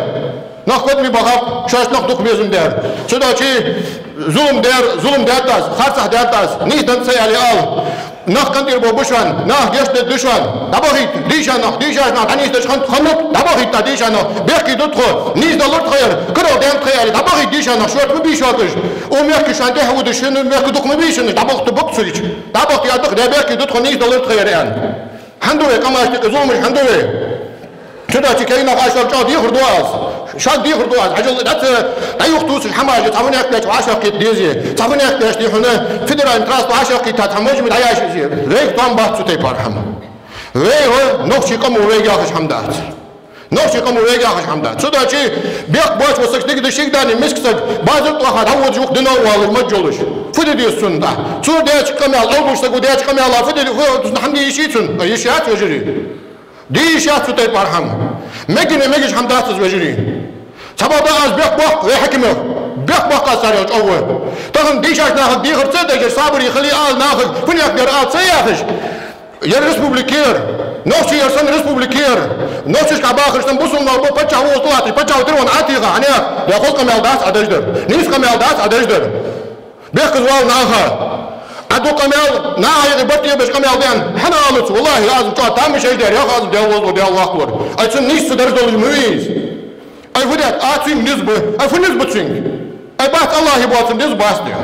Нах кадми бахаб, шоаш нах дукха безам дар. Цудухьа зулам дар, зулам даьд аз, харцахь даьд аз, нийса дан ца аьле ала. Нах къинтӏера бо ба шоана, нах гешт дергда шоана. Дӏабахийта, дийша нах, дийша нах, дӏанийсдеш хиннад, хиннад, дӏабахийта дийша нах, бехке да тхо, нийса далар тхояр, карал даьннад тхояр, дӏабахийта дийша нах, шортта ма бий шоаш. Укх мехка шоана тӏехьа водаш, шун мехка дукха ма бий шоаш, дӏабахийта бакъ цу ича. Дӏабахийта я дукха, дӏабехке да тхо, нийса далар тхояр аьнна. Хӏана да вай къамашта юкъе зуламаш, хӏана да вай? Цудухьа кегий нах, оаш шоага чӏоагӏа дехар ду аз. Шоага дехар ду аз. Хьажал, дац, дӏаюхатувсаш хӏамаш я, цхьа фуннахь беча вӏашагӏкхийтта деза. Цхьа фуннахь беча дехар хьона, федеральни трасса вӏашагӏкхийтта, цхьа мажмуж дӏаяшазе. Вайга там бац цу тайпара хӏама. Вай, вай, нохчий къамо вайга яхаш хӏама дац. Нохчий къамо вайга яхаш хӏама дац. Цудухьа бехк боацаш вола саг, дика да шийга дани, миска саг, базар тӏехьа дӏаводаш, юха дина а воалаш, маж йолаш. Фу де деза цунна тӏа? Цо даьча къамаьл, албуш саго даьча къамаьла фу де, фу, хӏама де йиш яц цунна? Йиш яц, вежарий. Де йиш яц цу тайпара хӏама. Мегаш, мегаш хӏама дац из, вежарий. Цхьабакъда аз бехк боаккх вай хьакимех. Бехк боаккх аз царех чӏоагӏа. Тахан дийшача нахага дехар ца деш, сабаре хила ала нахага, фуннахь дар ала ца яхаш. Ер республика я ер. Нохчий яр санна республика я ер. Нохчашка бахараш санна бусалба нах ба, паччахь ва из тӏалатташ, паччахь ва тӏера ван Ӏатиха, хӏана? Дӏахо къамаьл дац Ӏа деш дар. Нийса къамаьл дац Ӏа деш дар. Бехказа вала наха. Ӏа ду къамаьл, наха юкъе барт эбеш къамаьл даьнна, хьан алац, валлахӀи, аз чӀоагӀа тамаш еш дар, яха аз Даьла воаллаш, Даьла воккха волаш. Ай цун нийса ца дарждолаш ма вий из. Ай фу даьд, а цун низ ба, ай фу низ ба цунга? Ай бац АллахӀа боацар низ бац де.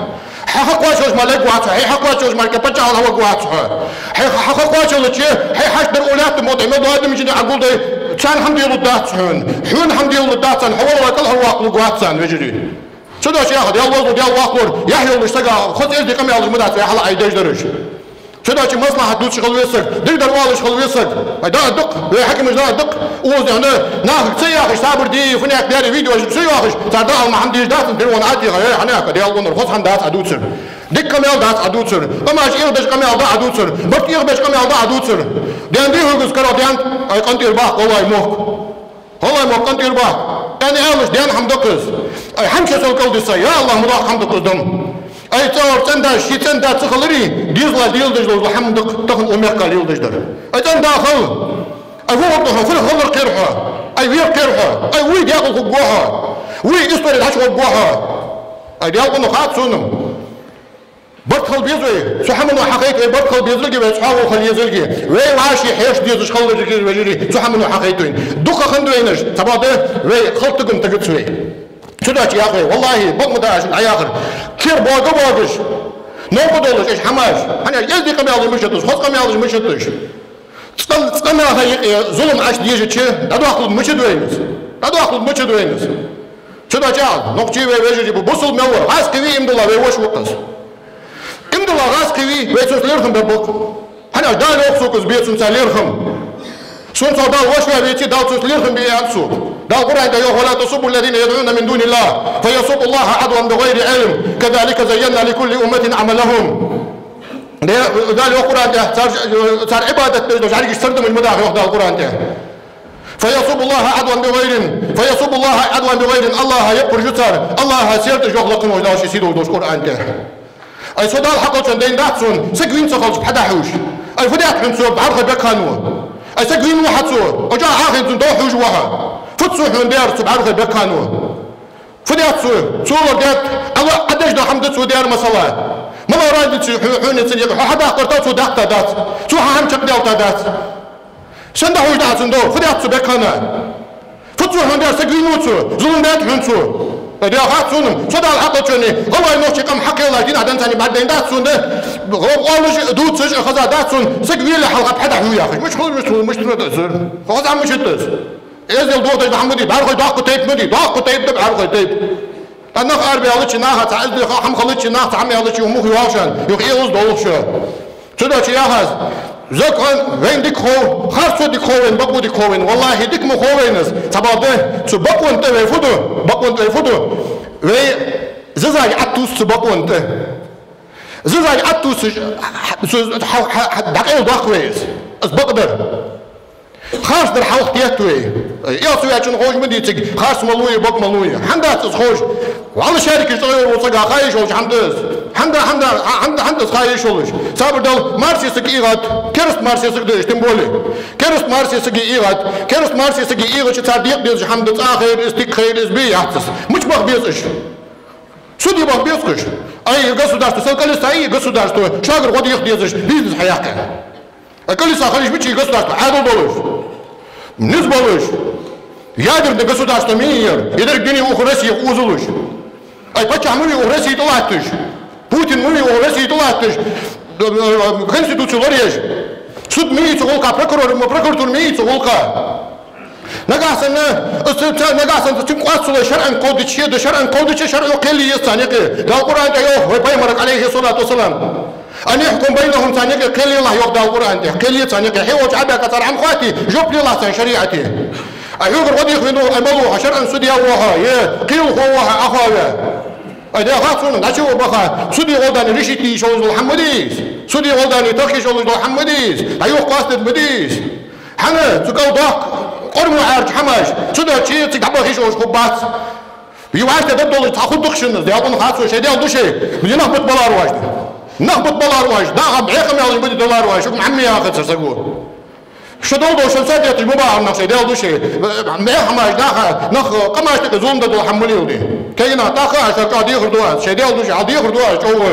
Хьа ха кхоачалаш мара лергвац хьо, хьай ха кхоачалаш мара кхы паччахьал хьаваргвац хьо. Хьай ха кхоачалча, хьай хьашт дар улаьтта мо тӀе мел дола адамаш Ӏа гулдай, царна хӀама делургдац хьона. Хьона хӀама делургдац царна, хьо валлахӀи кӀалхарваккхалургвац царна, вежарий. Цудухьа яхар, Даьла воаллаш, Даьла воккха волаш, яхь йолаш сага хоза эздий къамаьлаш ма дац вай хьалха Ӏа деш дараш. Цудухьа маслахьат дувцаш хила веза саг, дикадар оалаш хила веза саг. Ай, да дукха, вай хьакимаш да дукха. Укхаза дехьа нахага ца яхаш, сабар де, фунек бери, видеош ца йоахаш, цар дӀаала ма хӀама дезаш дац, дин вон Ӏа тӀехьа, эй, хьанех, Даьла гонахьа, хоза хӀама дац Ӏа дувцар. Дика къамаьл дац Ӏа дувцар. Къамаш эгӀадеш къамаьл да Ӏа дувцар. Барт эгӀабеш къамаьл да Ӏа дувцар. Ден дий хьогара каро ден, ай, къинтӀера баккха гӀалгӀай мохк. ГӀалгӀай мохк къинтӀера баккха. Ӏа аьлча, ден хӀама да-кх из. Ай, хӀанз шо сел кӀалдиса, я АллахӀ, ма доккха хӀама да-кх из дам. Ай, цӀагӀара цӀен-да, ший цӀен-да ца хиларе, дезала леладеш дола хӀама да-кх тахан укх мехка леладеш дар. Ай, цӀен-да хила. Ай, вогӀа хьо, фу хилар кхер хьо. Ай, вер кхер хьо. Ай, вай декъала хургва хьо. Вай истори дӀачугӀоргва хьо. Ай, Даьла къонах хац сона-м. Барт хила беза вай, цу хӀамано хьахайта вай барт хила безалга, вай цхьоагӀо хила езалга, вай вӀаший хьерча дезаш хиларга, вежарий, цу хӀамано хьахайта вайна. Дукха хиннад вайнаш, цхьабакъда вай халтагам тагац вай. Цудухьа яхар вай, валлахӀи, бакъ ма да аз шоана Ӏа яхар. Кхера бога-богаш, новкъа долаш, уж хӀамаш, хӀана аьлча эздий къамаьлаш мишта да уж, хоза къамаьлаш мишта да уж. Цкъа-, цкъа наха юкъе зулам Ӏаш дезача, дӀадоаккхалургда мичад вайна из? ДӀадоаккхалургда мичад вайна из? Цудухьа, нохчий вай, вежарий, бусалба мел вар, гӀазкхи вий, иман дилла вай воша ва-кх из. Иман дилла гӀазкхи вий, вай цунца лерхӀам бергба-кх. ХӀана аьлча Дала йоах сога из бе цунца лерхӀам. Сона цох Дала воша ваь веце, Дала цунца лерхӀам бе аьннад сога. Дала Къуръан тӀа йоах: «ولا تسبوا الذين يدعون من دون الله فيسبوا الله عدوا بغير علم كذلك زينا لكل أمة عملهم». Де-, Дала йоах Къуръан тӀа, цар, цар Ӏибадат деш дола жӀаргаш сардамаш ма даха, йоах Дала Къуръан тӀа. «فيسبوا الله عدوا بغير، فيسبوا الله عدوا بغير», АллахӀа яппараш ю цар, АллахӀа серташ йоах лакхе волча Дала ший сийдолча Къуръан тӀа. Ай, со Дала хьакхоллачоа дайна дац сона, саг вийна ца хилча пхьа дӀахьош. Ай, фу даьд хьона цо, бӀаргахой бекхам ва. Ай, саг вийна ва хьа цо, Ӏоча Ӏахийна цунна дов хьожаш ва хьо. Фуд цо хьона даьр, цу бӀаргахой бекхам ва? Фу даьд цо? Цо лорадеш, Ӏа деш дола хӀама да цо даьр, масала. Мала разница хьо-, хьона цунна юкъе? Хьо хьадаккхар тӀа цо даккха дац. Цо хьа хӀама чакхдаьлча дац. Сенна дӀахьош да хьа цунна дов? Фу даьд цо бекхам? Фуд цо хьона даьр, саг вийна ва цо? Зулам даьд хьона цо? Ай, Даьла, хац сона-м, со Дала хьакхоллачоа, гӀалгӀай, нохчий къам хьакхеллача дийнахьа денз царна бӀаргадайна дац сона, гӀо-, оалаш, дувцаш, хаза дац сона, саг веле хьалха пхьа дӀахьу яхаш. Мишта хул, мишта хул, мишта хул из? Хоза мишта да из? Эздел дохадеш дола хӀама ма дий, бӀаргахой доккха тайпа ма дий, доккха тайпа да бӀаргахой тайпа. ТӀаккха нах арабаьлча, наха цхьа эздий ха-, хӀама хилча, нах цхьа хӀама аьлча, юха муха йоагӀа шоана, юха эгӀаз долаш шо. Цудухьа яхаш, закон вайна дика хов, харцо дика хов вайна, бакъо дика хов вайна, валлахӀи, дика ма хов вайна из. Цхьабакъда цу бакъон тӀа вай фу ду, бакъон тӀа вай фу ду? Вай зизаг Ӏотувс цу бакъон тӀа. Зизаг Ӏотувсаш, цу, хьа-, хьа-, хьа-, дӀакъайладоаккх вай из. Из бакъдар. Харцдар хьалхадетт вай. Элца ваьчунна ховш ма дий цига, харц малув е, бакъ малув е. ХӀана дац из ховш? Валла шаьракаш тӀа йолча сага ха йиш йолаш хӀама да из. ХӀана да, хӀана да, хӀана да, хӀана да из ха йиш йолаш? Сабар дала, марсе саг эгӀад, кераста марсе саг да уж, тем более. Кераста марсе саг эгӀад, кераста марсе саг эгӀача цар декъа дезаш хӀама да, цӀа хайра из, тика хайра из, бе яц из. Мича баха беза уж? Суде баха беза-кх уж. Ай, государство, сел кӀалиса, ай, государство, шугара гӀо деха дезаш, бизнес хьаяккха. А кӀалиса хила йиш мичай государство? Ӏаьдал долаш, низ болаш, ядерный государство ма йий ер, е деррига дуне укх Россех озалуш. Ай, паччахь ма вий укх Россе тӀа латташ, Путин ма вий укх Россе тӀа латташ, Конституци лораеш. Суд ма йий цу гӀулакха, прокурор, прокуратура ма йий цу гӀулакха. Нагахьа санна, ца, ца, нагахьа санна цунга къоасталой шарӀан кховдача, да шарӀан кховдача, шарӀо кхел е еза царна юкъе. Дала Къуръан тӀа йоах вай пайхамарга, Ӏалайхи ссалату вассалам: «أن يحكم بينهم», царна юкъе кхел елахь, йоах Дала Къуръан тӀа. Кхел е царна юкъе. Хье волча Ӏабаька цар хӀама хоатте, жоп лелахь царна шариӀате. Ай, хьогара гӀо деха венав, ай, малув хьо, шарӀан судья вий хьо, е кхелахо вий хьо, Ӏа хов ве? Ай, Даьла, хац сона, дӀачу а баха, суде гӀолла дӀа решить е йиш йолаш дола хӀама ма дий из. Суде гӀолла дӀа тахка йиш йолаш дола хӀама ма дий из. ДӀа юха къоастаде ма дий из. ХӀана, цу кӀал доккха къормал Ӏарча хӀамаш, цудухьа цига дӀабаха йиш йолаш хургбац. Е вӀаштӀехьа дӀадолаш цхьа хургда-кх шоана из, Даьла къонахий, хьацо шоай Даьла душей, бе нах бутт балар ваш. Нах бутт балар ваш, даха бӀеха къамаьл ма де далар ваш, шуга Ӏамма яхац саго. Шо долдо шоана сатеташ ма бахар нах шоай Даьла душей, бӀеха хӀамаш, наха, нах, къамашта юкъе зулам деш дола хӀама ма леладе. Кагий нах, тӀаккха а шоана чӀоагӀа дехар ду аз, шоай Даьла душей, хьадехар ду аз чӀоагӀа.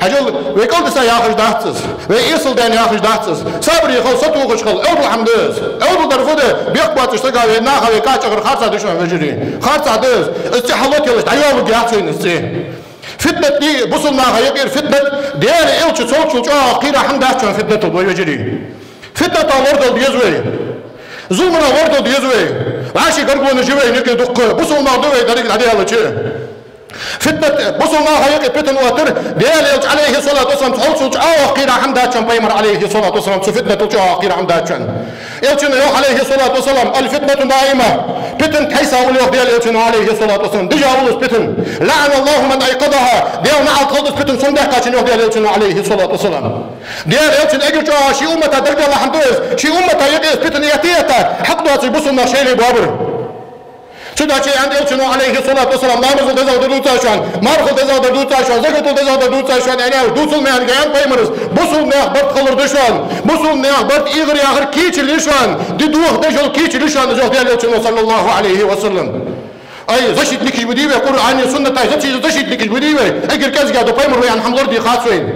Хьажал, вай кӀалдиса яхаш дац из, вай эсала даьнна яхаш дац из. Сабаре хила, сатохаш хила, Ӏовдал хӀама да из. Ӏовдал дар фу да? Бехк боацаш сага вай наха вай кӀачӀагӀар харца да шоана, вежарий. Харца да из. Из цӀи хьалотаелаш дӀайоалургьяц вайна из цӀи. Фитнат да, бусалба наха юкъера фитнат, Даьла Элча цул чӀоагӀа кхера хӀама дац шоана фитнатал, вай вежарий. Фитнатах лорадала деза вай. Зуламах лорадала деза вай. ВӀаший гаргалонаш я вайна юкъе дукха. Бусалба нах да вай деррига дӀадаьлча. Фитнат, бусалба наха юкъе питана оттар, Даьла Элча, Ӏалайхи ссалату вассалам, цул чӀоагӀа кхера хӀама дац шоана, пайхамара, Ӏалайхи ссалату вассалам, цу фитнатал чӀоагӀа кхера хӀама дац шоана. Элчано йоах, Ӏалайхи ссалату вассалам: «الفتنة قائمة», питана тхьайса ва йоах Даьла Элчано, Ӏалайхи ссалату вассалам. Дижа улус питана. «لعن الله من أيقظها», Даьла наӀалт хилда цу питана сом даьккхачоа, йоах Даьла Элчано, Ӏалайхи ссалату вассалам. Даьла Элчан эггара чӀоагӀа ший уммата дагадоалла хӀама да из, ший уммата юкъе из питана этта-этта, хьакъ доацаш бусалба нах шоайла боабар. Цудухьа аьннад Элчано, Ӏалайхи ссалату вассалам: «Ламазал дезагӀдар дувцаш шоана, мархал дезагӀдар дувцаш шоана, закатал дезагӀдар дувцаш шоана», аьнна, дувцал меанга аьннад пайхамара: «Бусалба наьха барт хилар да шоана, бусалба наьха барт эгӀар яхар кийчал я шоана, ди дохадеш йола кийчал я шоана», йоах Даьла Элчано, саллаллахӀу Ӏалайхи ва саллам. Ай, защитникаш ба дий вай, Къуръана, сунната, защи-, защитникаш ба дий вай. Эггара кӀезига да пайхамара вай аьнна хӀама лораде хац вайна.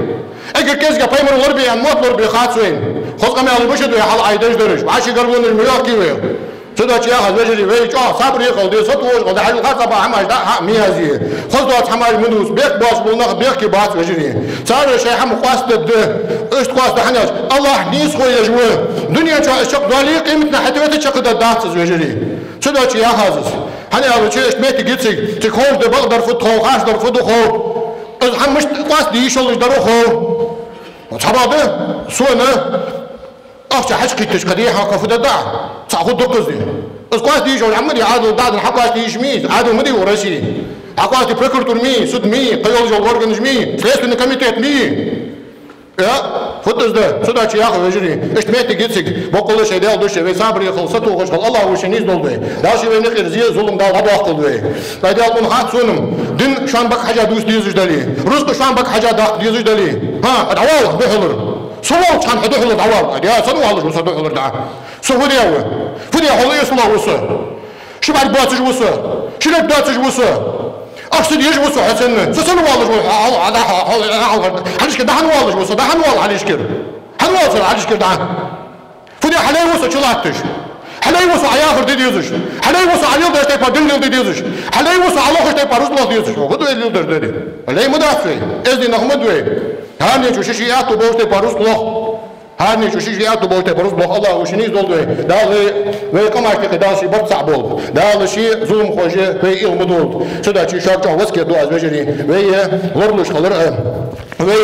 Эггара кӀезига пайхамара лорабе аьнна мотт лорабе хац вайна. Хоза къамаьл ба шоай, хьал Ӏайдеш дараш. ВӀаший гаргалонаш ма йоахкий вай. Цудухьа яхаш, вежарий, вай чӀоагӀа сабаре хила деза, сатохаш хила деза, хьажал, харцахьа ба хӀамаш дӀа а ма язъе. Хоза доаца хӀамаш ма дувца, бехк боацаш бола нах бехке бац, вежарий. Цар шоай хӀама къоастаду, иштта къоастаду, хӀана аьлча АллахӀ нийсхо еш ва. Дунен чу из чакхдаьле, къематдийнахьа хӀаьта вета чакхдаргдац из, вежарий. Цудухьа яхаш аз. ХӀана аьлча, иштта моттиг я цига, цига ховш да бакъдар фуд хов, харцдар фуд хов. Из хӀама мишта къоастаде йиш йолаш дар хов. Цхьабакъда, сона ахча хьачукхийттача кхы дехьа кхы фу да даа, цхьа хӀама дукхаза. Из къоастаде йиш йолаш хӀама ма дий, Ӏаьдала дӀаденна хьакъоастаде йиш ма йий, Ӏаьдал ма дий укх Россе. Хьакъоастаде прокуратура ма йий, суд ма йий, кхыйолча органаш ма йий, Следственный комитет ма йий. Э, фуд из да, цудухьа яхаш, вежарий, иштта моттиг я цига, боккъала шоай Даьла духьа, вай сабаре хила, сатохаш хила, АллахӀа шоай нийсдолда вай. Дала ший вайна юкъера зе, зулам Дала дӀадоаккхалда вай. Ай, Даьла, тхона хац сона-м, дин шоана бакъ хьежжа дувца дезаш дале, рузкъа шоана бакъ хьежжа даккха дезаш дале. ХӀа, дӀавала духьалара. Со волча хана хьо духьалара дӀавала. Ай, Даьла, со ма валлаш ва со духьалара дӀа. Со фу даь ва? Фу даь хьол эсала ва со? Ши бӀарг боацаш ва со, ши раг доацаш ва со, ахча дезаш ва со хьо санна. Со санна валлаш ва, хьо, хьо, хьо, хьо, хьалхашкара дӀа хӀана валлаш ва со, дӀа хӀана валла хьалхашкара? ХӀана валла со хьалхашкара дӀа? Фу де, хьалай ва со чулатташ? Хьалай ва со Ӏа яхар де дезаш? Хьалай ва со Ӏа леладеш тайпара дин леладе дезаш? Хьалай ва со Ӏа лохаш тайпара рузкъа лоха дезаш? Фу де, леладеш де де? Лай ма дац вай, эздий нах ма да вай. ХӀаране чу ший-ший аьттув болаш тайпара рузкъа лох. ХӀаране чу ший-ший аьттув болаш тайпара рузкъа лох. АллахӀа шоай нийсдолда вай. Дала вай, вай къамашта юкъе Дала ший барт цхьа болба. Дала ший зуламхоша вай эгӀа ма долда. Цудухьа шуга чӀоагӀа васкет ду аз, вежарий. Вай лоралуш хилар а, вай,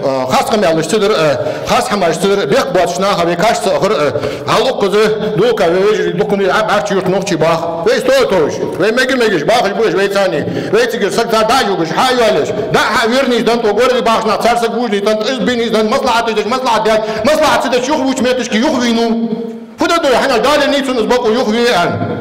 а, харц къамаьлаш ца дар а, харц хӀамаш ца дар а, бехк боацача наха вай каш ца ахар а. Хьал укхаза дулка вай вежарий дукха ма дий, Ӏа бӀарчча юрта нохчий баха. Вай сто товш, вай мега-мегаш бахаш ба уж вайцани. Вай цигара саг цар дӀа а югаш, хьа а йоалаеш, дӀа а хьа а вернийс дан тӀо городе бахача наха, цар саг вужний дан тӀо, из бинийс дан, маслахьат деш, маслахьат даьд, маслахьат ца деш юха вувча метташка юха вийнав. Фу де дой, хӀана аьлча Дала еннай цунна из бокъо юха ве аьнна.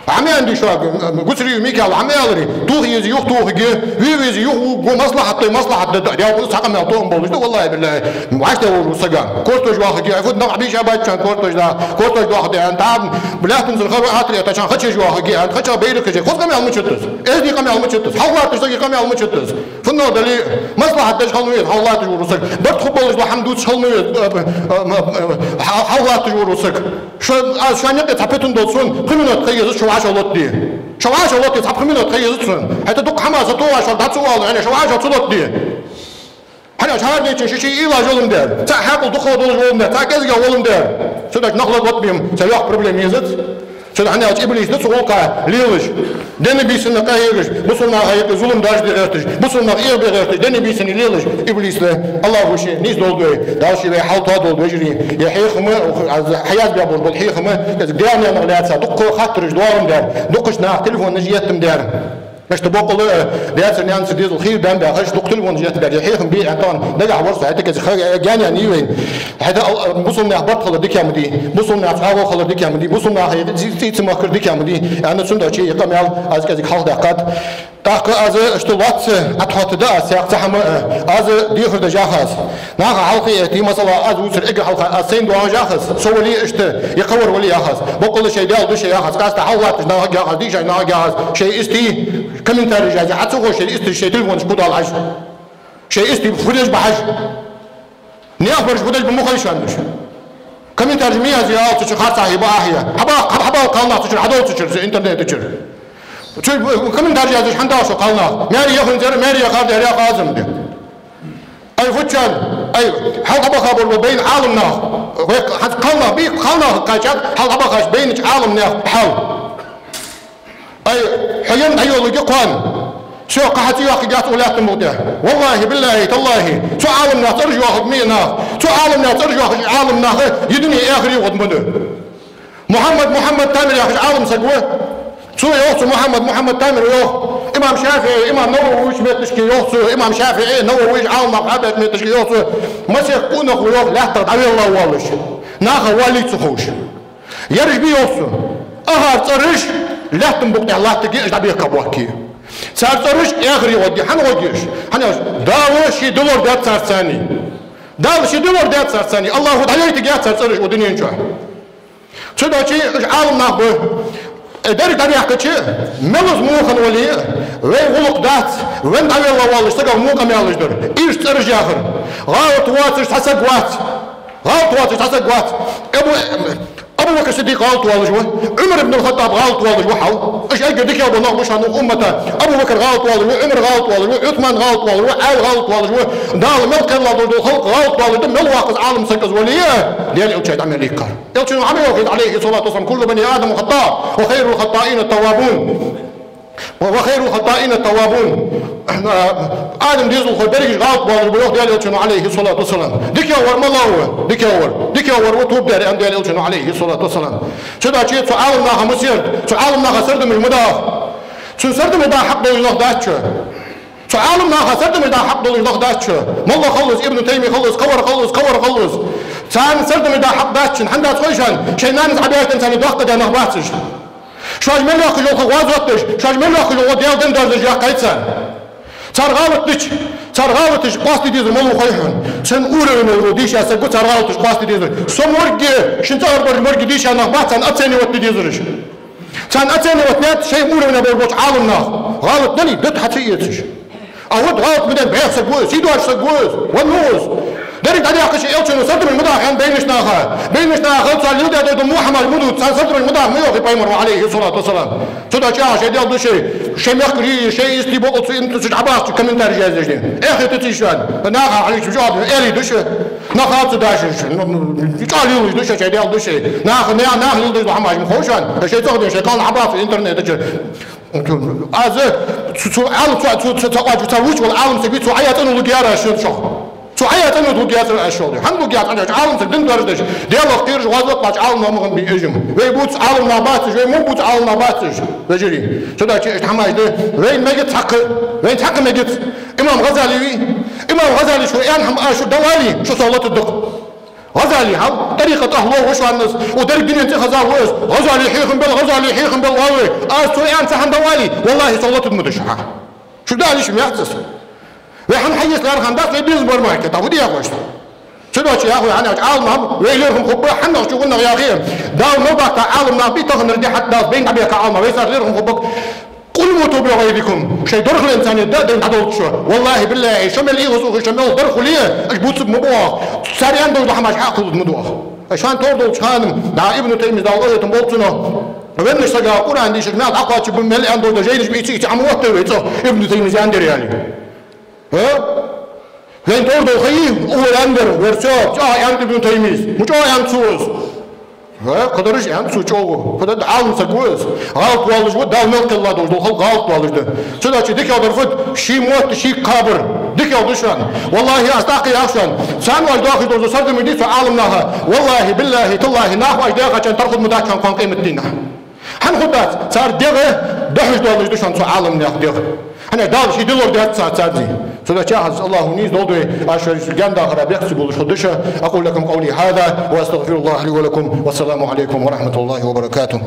Ӏа ма аьннадий шуга, Гуцериев Микаила, Ӏа ма аьларий, тоха еза юха тохаргья, ве веза юха вувргва, маслахьат дой, маслахьат да, Даьла къа-, цхьа къамаьл тоам болаш да, валлахӀи-биллахӀи, вӀаштӀехьа вожаш ва саг. Кортош вахаргья, фу нах бийша баьччан кортош да, кортош дохаргда аьнна, тӀа, лаьттан зар хара атар еттача хана хачеш вахаргья аьнна, тха чӀоагӀа байракхаш, хоза къамаьл ма дац из, эздий къамаьл ма дац из, хьалха латташ сага къамаьл ма дац из. ФуннагӀа дале а, маслахьат деш хила ма веза хьалха латташ вора саг, барт хургболаш дола хӀама дувцаш хила ма веза, э, э, э, хьал-, хьалха латташ вора саг. Шо, аз шоана юкъе цхьа питана долча сона пхи минот ха езац шо вӀашагӀлотаде. Шо вӀашагӀлотаде цхьа пхи минот ха езац сона. ХӀаьта дукха хӀама сатохаш, дӀа ца оалаш, хӀана шо вӀашагӀ ца лотаде. ХӀана аьлча хӀаранечун ший-ший уйлаш йола ма дий, цхьа хьаькъал дукхагӀа долаш вола ма дий, цхьа кӀезигагӀа вола ма дий. Цудухьа нах лоралотабе-м цар йоккха проблема езац. Цудухьа хӀана аьлча иблис да цу гӀулакха лелаш. Дина-бийсанна къахьегаш, бусалба наха юкъе зулам деш де гӀерташ, бусалба нах эгӀабе гӀерташ, дина-бийсанна лелаш иблис да. АллахӀа шоай нийсдолда вай, Дала ший вай хьал тоадолда, вежарий. Ер хьехам, аз хьаязбеш бола хьехам, кӀезига даьна-наьна лаьца дукха хаттараш доагӀа ма дий, дукхача наха телефонаш етта ма дий. Иштта боккъала, э, даьцара-наьнацара дезал хийра баьнна баьхаш, дукха телефонаш етта ма дий. Ер хьехам бе аьнна тахан дагахьа вар со, хӀаьта кӀезига ха-, э, гаьна-яьнна йий вайна. ХӀаьта ал-, э, бусалба наьха барт хилар дика ма дий, бусалба наьха цхьоагӀо хилар дика ма дий, бусалба наха цӀи-, цӀий ца мехкар дика ма дий. Аьнна цудухьа ер къамаьл аз кӀезига хьалхадаьккхад. ТӀаккха аз иштта лоацца Ӏотохийтаргда аз цхьа хӀама, э, аз дехар деш ях аз. Наха хьалхе эттий, масала, аз вувцар эггара хьалха аз сайна доагӀаш ях аз, со вале иштта, е кхывар вале ях аз. Боккъала шоай Даьла духьа ях аз, къаьстта хьалха латташ нахага ях аз, дийшача нахага ях аз, шоай истий комментареш язъе, хьа ца ховш шоай истий, шоай телефонашка кхувдалаш. Шоай истий фу деш ба хьажа. Наьха бараш фу деш ба ма хой шоана уж. Комментареш ма язъе, ала цу чура харцахьа ба, ахьа. Хьаба-, хьаба-, хьабала кхалнах цу чура, хьадола цу чура, цу интернета чура. Цу комментареш язъеш хӀана дала шо кхалнах? Маьре яханзар, маьре яхар да, яхар Ӏазам да. Ай, фу чан, ай, хьалха баха бар ба байна Ӏаламнах. Вай хьан кхалнах, бий кхалнах кхачат, хьалха бахаш байнача Ӏаламнах хьал. Ай, хьо ен дӀайолалургья кхоана. Всё, кхы хьа цӀи йоаккхаргьяц укх лаьттан букъа тӀа. Валлахьи, биллахьи, таллахьи, цу Ӏаламнаьха цӀераш йоахарг миъ нах, цу Ӏаламнаьха цӀераш йоахаш Ӏаламнах, е дуне, е эхарт гӀод ма ду. Мухьаммад, Мухьаммад Тамир яхаш Ӏалам саг ва. Цо йоах цо, Мухьаммад, Мухьаммад Тамир йоах. Имам ШафиӀий, имам Нававий вуч метташка йоах цо, имам ШафиӀий, Нававий, Ӏаламнах хьабаьча метташка йоах цо. Масех къонах ва йоах, лаьттах дӀавелла волаш. Наха валлий ца ховш. Ераш бий йоах цо. Ахар цӀераш лаьттан букъа тӀа латтаргья, уж дӀабехка боахкий. Цар цӀераш эхарт гӀодгья, хӀана гӀодгья уж? ХӀана аьлча, Дала ший дилар даьд царца цхьана. Дала ший дилар даьд царца цхьана. Аллахӏа дӀаяйтаргьяц цар цӀераш укх дунен чу. Цудухьа уж Ӏаламнах ба. Э, деррига дӀабаьхкача, мел из муха вале а, вай гӀулакх дац, вайна дӀавелла волаш сагах мукъа мелаш дар. Иштта цӀераш яхар. ГӀалат воацаш цхьа саг вац. ГӀалат воацаш цхьа саг вац. Абу, Абу Бакр Сиддикъ гӀалат волаш ва, Ӏумар ибн аль-ХаттӀаб гӀалат волаш ва хьал. Уж эггара дикагӀа бола нах ба шоана укх уммата. Абу Бакр гӀалат волаш ва, Ӏумар гӀалат волаш ва, Ӏусман гӀалат волаш ва, Ӏаьла гӀалат волаш ва. Дала мел кхелла долаш дола халкъ гӀалат волаш да, мел воккха из Ӏалам саг из вале а, Даьла Элчано Ӏа ма аьлар. Элчано Ӏа ма йоахий, Ӏалайхи ссалату вассалам: «كل بني آدم خطاء وخير الخطائين التوابون». «وخير الخطائين التوابون». Адам дезалхой берригаш гӀалат болаш ба, йоах Даьла Элчано, Ӏалайхи ссалату вассалам. ДикагӀвар малав? ДикагӀвар. ДикагӀвар ва тоба дер, аьннад Даьла Элчано, Ӏалайхи ссалату вассалам. Цудухьа цу Ӏаламнаха ма серда, цу Ӏаламнаха сардамаш ма даха. Цун сардамаш даха хьакъ долаш нах дац шо. Цу Ӏаламнаха сардамаш даха хьакъ долаш нах дац шо. Молла хилалаш, Ибн Таймия хилалаш, кхывар хилалаш, кхывар хилалаш. Царна сардамаш даха хьакъ дац шун. ХӀана дац хой шоана? Шоай нанас Ӏабаьхкан царна доккха даь нах бац уж. Шоаш мел йоахкаш йола гӀазот деш, шоаш мел йоахкаш йола Даьла дин доаржадеш йоаккхай цар. Цар гӀалат дича, цар гӀалаташ къоастаде дезар малув хой хьона? Цун уровень вар дийша саг ва цар гӀалаташ къоастаде дезар. Со моргге, шун цӀагӀара бараш моргге дийша нах бац, царна оценивать де дезараш. Царна оценивать даьд шоай уровень бар болча Ӏаламнаха. ГӀалат дале, дат хьа ца эцаш. А вот гӀалат ма даьд, бӀеха саг ва из, сий доацаш саг ва из, венна ва из. Деррига дӀадаьккхача Элчано сардамаш ма даха аьннад байнача наха. Байнача наха хилча леладаь дола муха хӀамаш ма дувца, царна сардамаш ма даха ма йоахий пайхамара, Ӏалайхи ссалату вассалам. Цудухьа шоай дел да шоай, шоай мехкарий, шоай истий бокъо цу интернета чу Ӏабахача комментареш язъеш ден. Эхь хетаций шоана? Наха хьалхашка жоп аьле да шо. Наха ца дашаш, ну, ну, чӀоагӀа лелаш да шо, шоай дел да шоай. Наха, наха леладеш дола хӀамаш ма хов шоана. Шоай цӀагӀа ден, шоай кхалнах Ӏабахац интернета чу. Аз цу, цу Ӏал-, цу, цу, цу, цу, цу, цу вуч вала Ӏалам саг вий, цо Ӏа яь цӀена лургьяр аз шоана чӀоагӀа. Цо Ӏа яь цӀена лургьяцар аз шоана. ХӀана лургьяц аьлча, Ӏалам саг дин доаржадеш, Даьлах кхераш, гӀазот лаьцача Ӏаламнаха ма хиннабий уж-м. Вай бувца Ӏаламнах бац уж, вай мо бувца Ӏаламнах бац уж, вежарий. Цудухьа иштта хӀамаш да, вайна мегац цхьаккха, вайна цхьаккха мегац. Имам ГӀазали вий? Имам ГӀазале шо аьнна хӀама аз шуга дӀаале, шо сов латаргда-кх. ГӀазали хьал, тӀарикъата ахӀло ва шоана из, укх деррига дунен цӀихеза ва из. ГӀазали хьехам бел, ГӀазали хьехам бел оал вай. Аз цо аьнна цхьа хӀама дӀаале, валлахӀи, сов латаргда ма да шо хьа. Шуга дӀаала йиш ма яц из. Вай хӀана хьаэца лаьрхӀа хӀама дац, вай безам бар мара кхета, фу де яхаш. Цудухьа яхар, хӀана аьлча Ӏаламнах, вай лерхӀам хургба, хӀаннахча гӀуннах яхе. Дала мел бахка Ӏаламнах бий, таханара ди хьатта Дала байна дӀабехка Ӏаламнах, вай царна лерхӀам хургба. «قل موتوا بغيظكم». Шоай дархалонца да дайна дӀадолда шо. ВаллахӀи, биллахӀи, шо мел ийгӀаз ухаш, шо мел дархале, уж бувцаргба ма бу оаха. Цар аьнна долаш дола хӀамаш хьакхолларгда ма бу оаха. Шоана товр долча хана, дӀа Ибн Таймийс, Дала къахетам болба цунах, веннача сага Къуръан дийшар мел дӀакхоачаргба, мел аьнна долаш дола жайнаш бийца, иштта Ӏа ма оттавий вай цӀагӀа, Ибн Таймийс аьннадар аьле. ХӀа? Вайна товр дола ха йий, укхо аьннадар, вар цо, чӀоагӀа аьннад Ибн Таймийс. Ма чӀоагӀа аьннад цо из. ХӀа, кхыдараш аьннад цо чӀоагӀа. Кхыдар Ӏалам саг ва из. ГӀалат воаллаш ва, Дала мел кхелла долаш дола халкъ гӀалат воаллаш да. Цудухьа дикагӀдар фуд? Ший мотт шийга кхабар. ДикагӀа да шоана. ВаллахӀи, аз тӀаккха яхар шоана. Царна оаш доахаш дола сардамаш дий цу Ӏаламнаха. ВаллахӀи, биллахӀи, таллахӀи, наха оаш даьхача тархуд ма дац шоана кхоана къематдийнахьа. ХӀана хургдац? Цар дегӀ дохьаш доаллаш да шоана цу Ӏаламнаьха дегӀ. ХӀана аьлча Дала ший дилар даьд царца царций. Цудухьа Аллахӏо нийса долда вай, аз шоай гаьна дахара бехк ца боалаш хургда шо. أقول لكم قولي هذا وأستغفر الله لي ولكم. والسلام عليكم ورحمة الله وبركاته.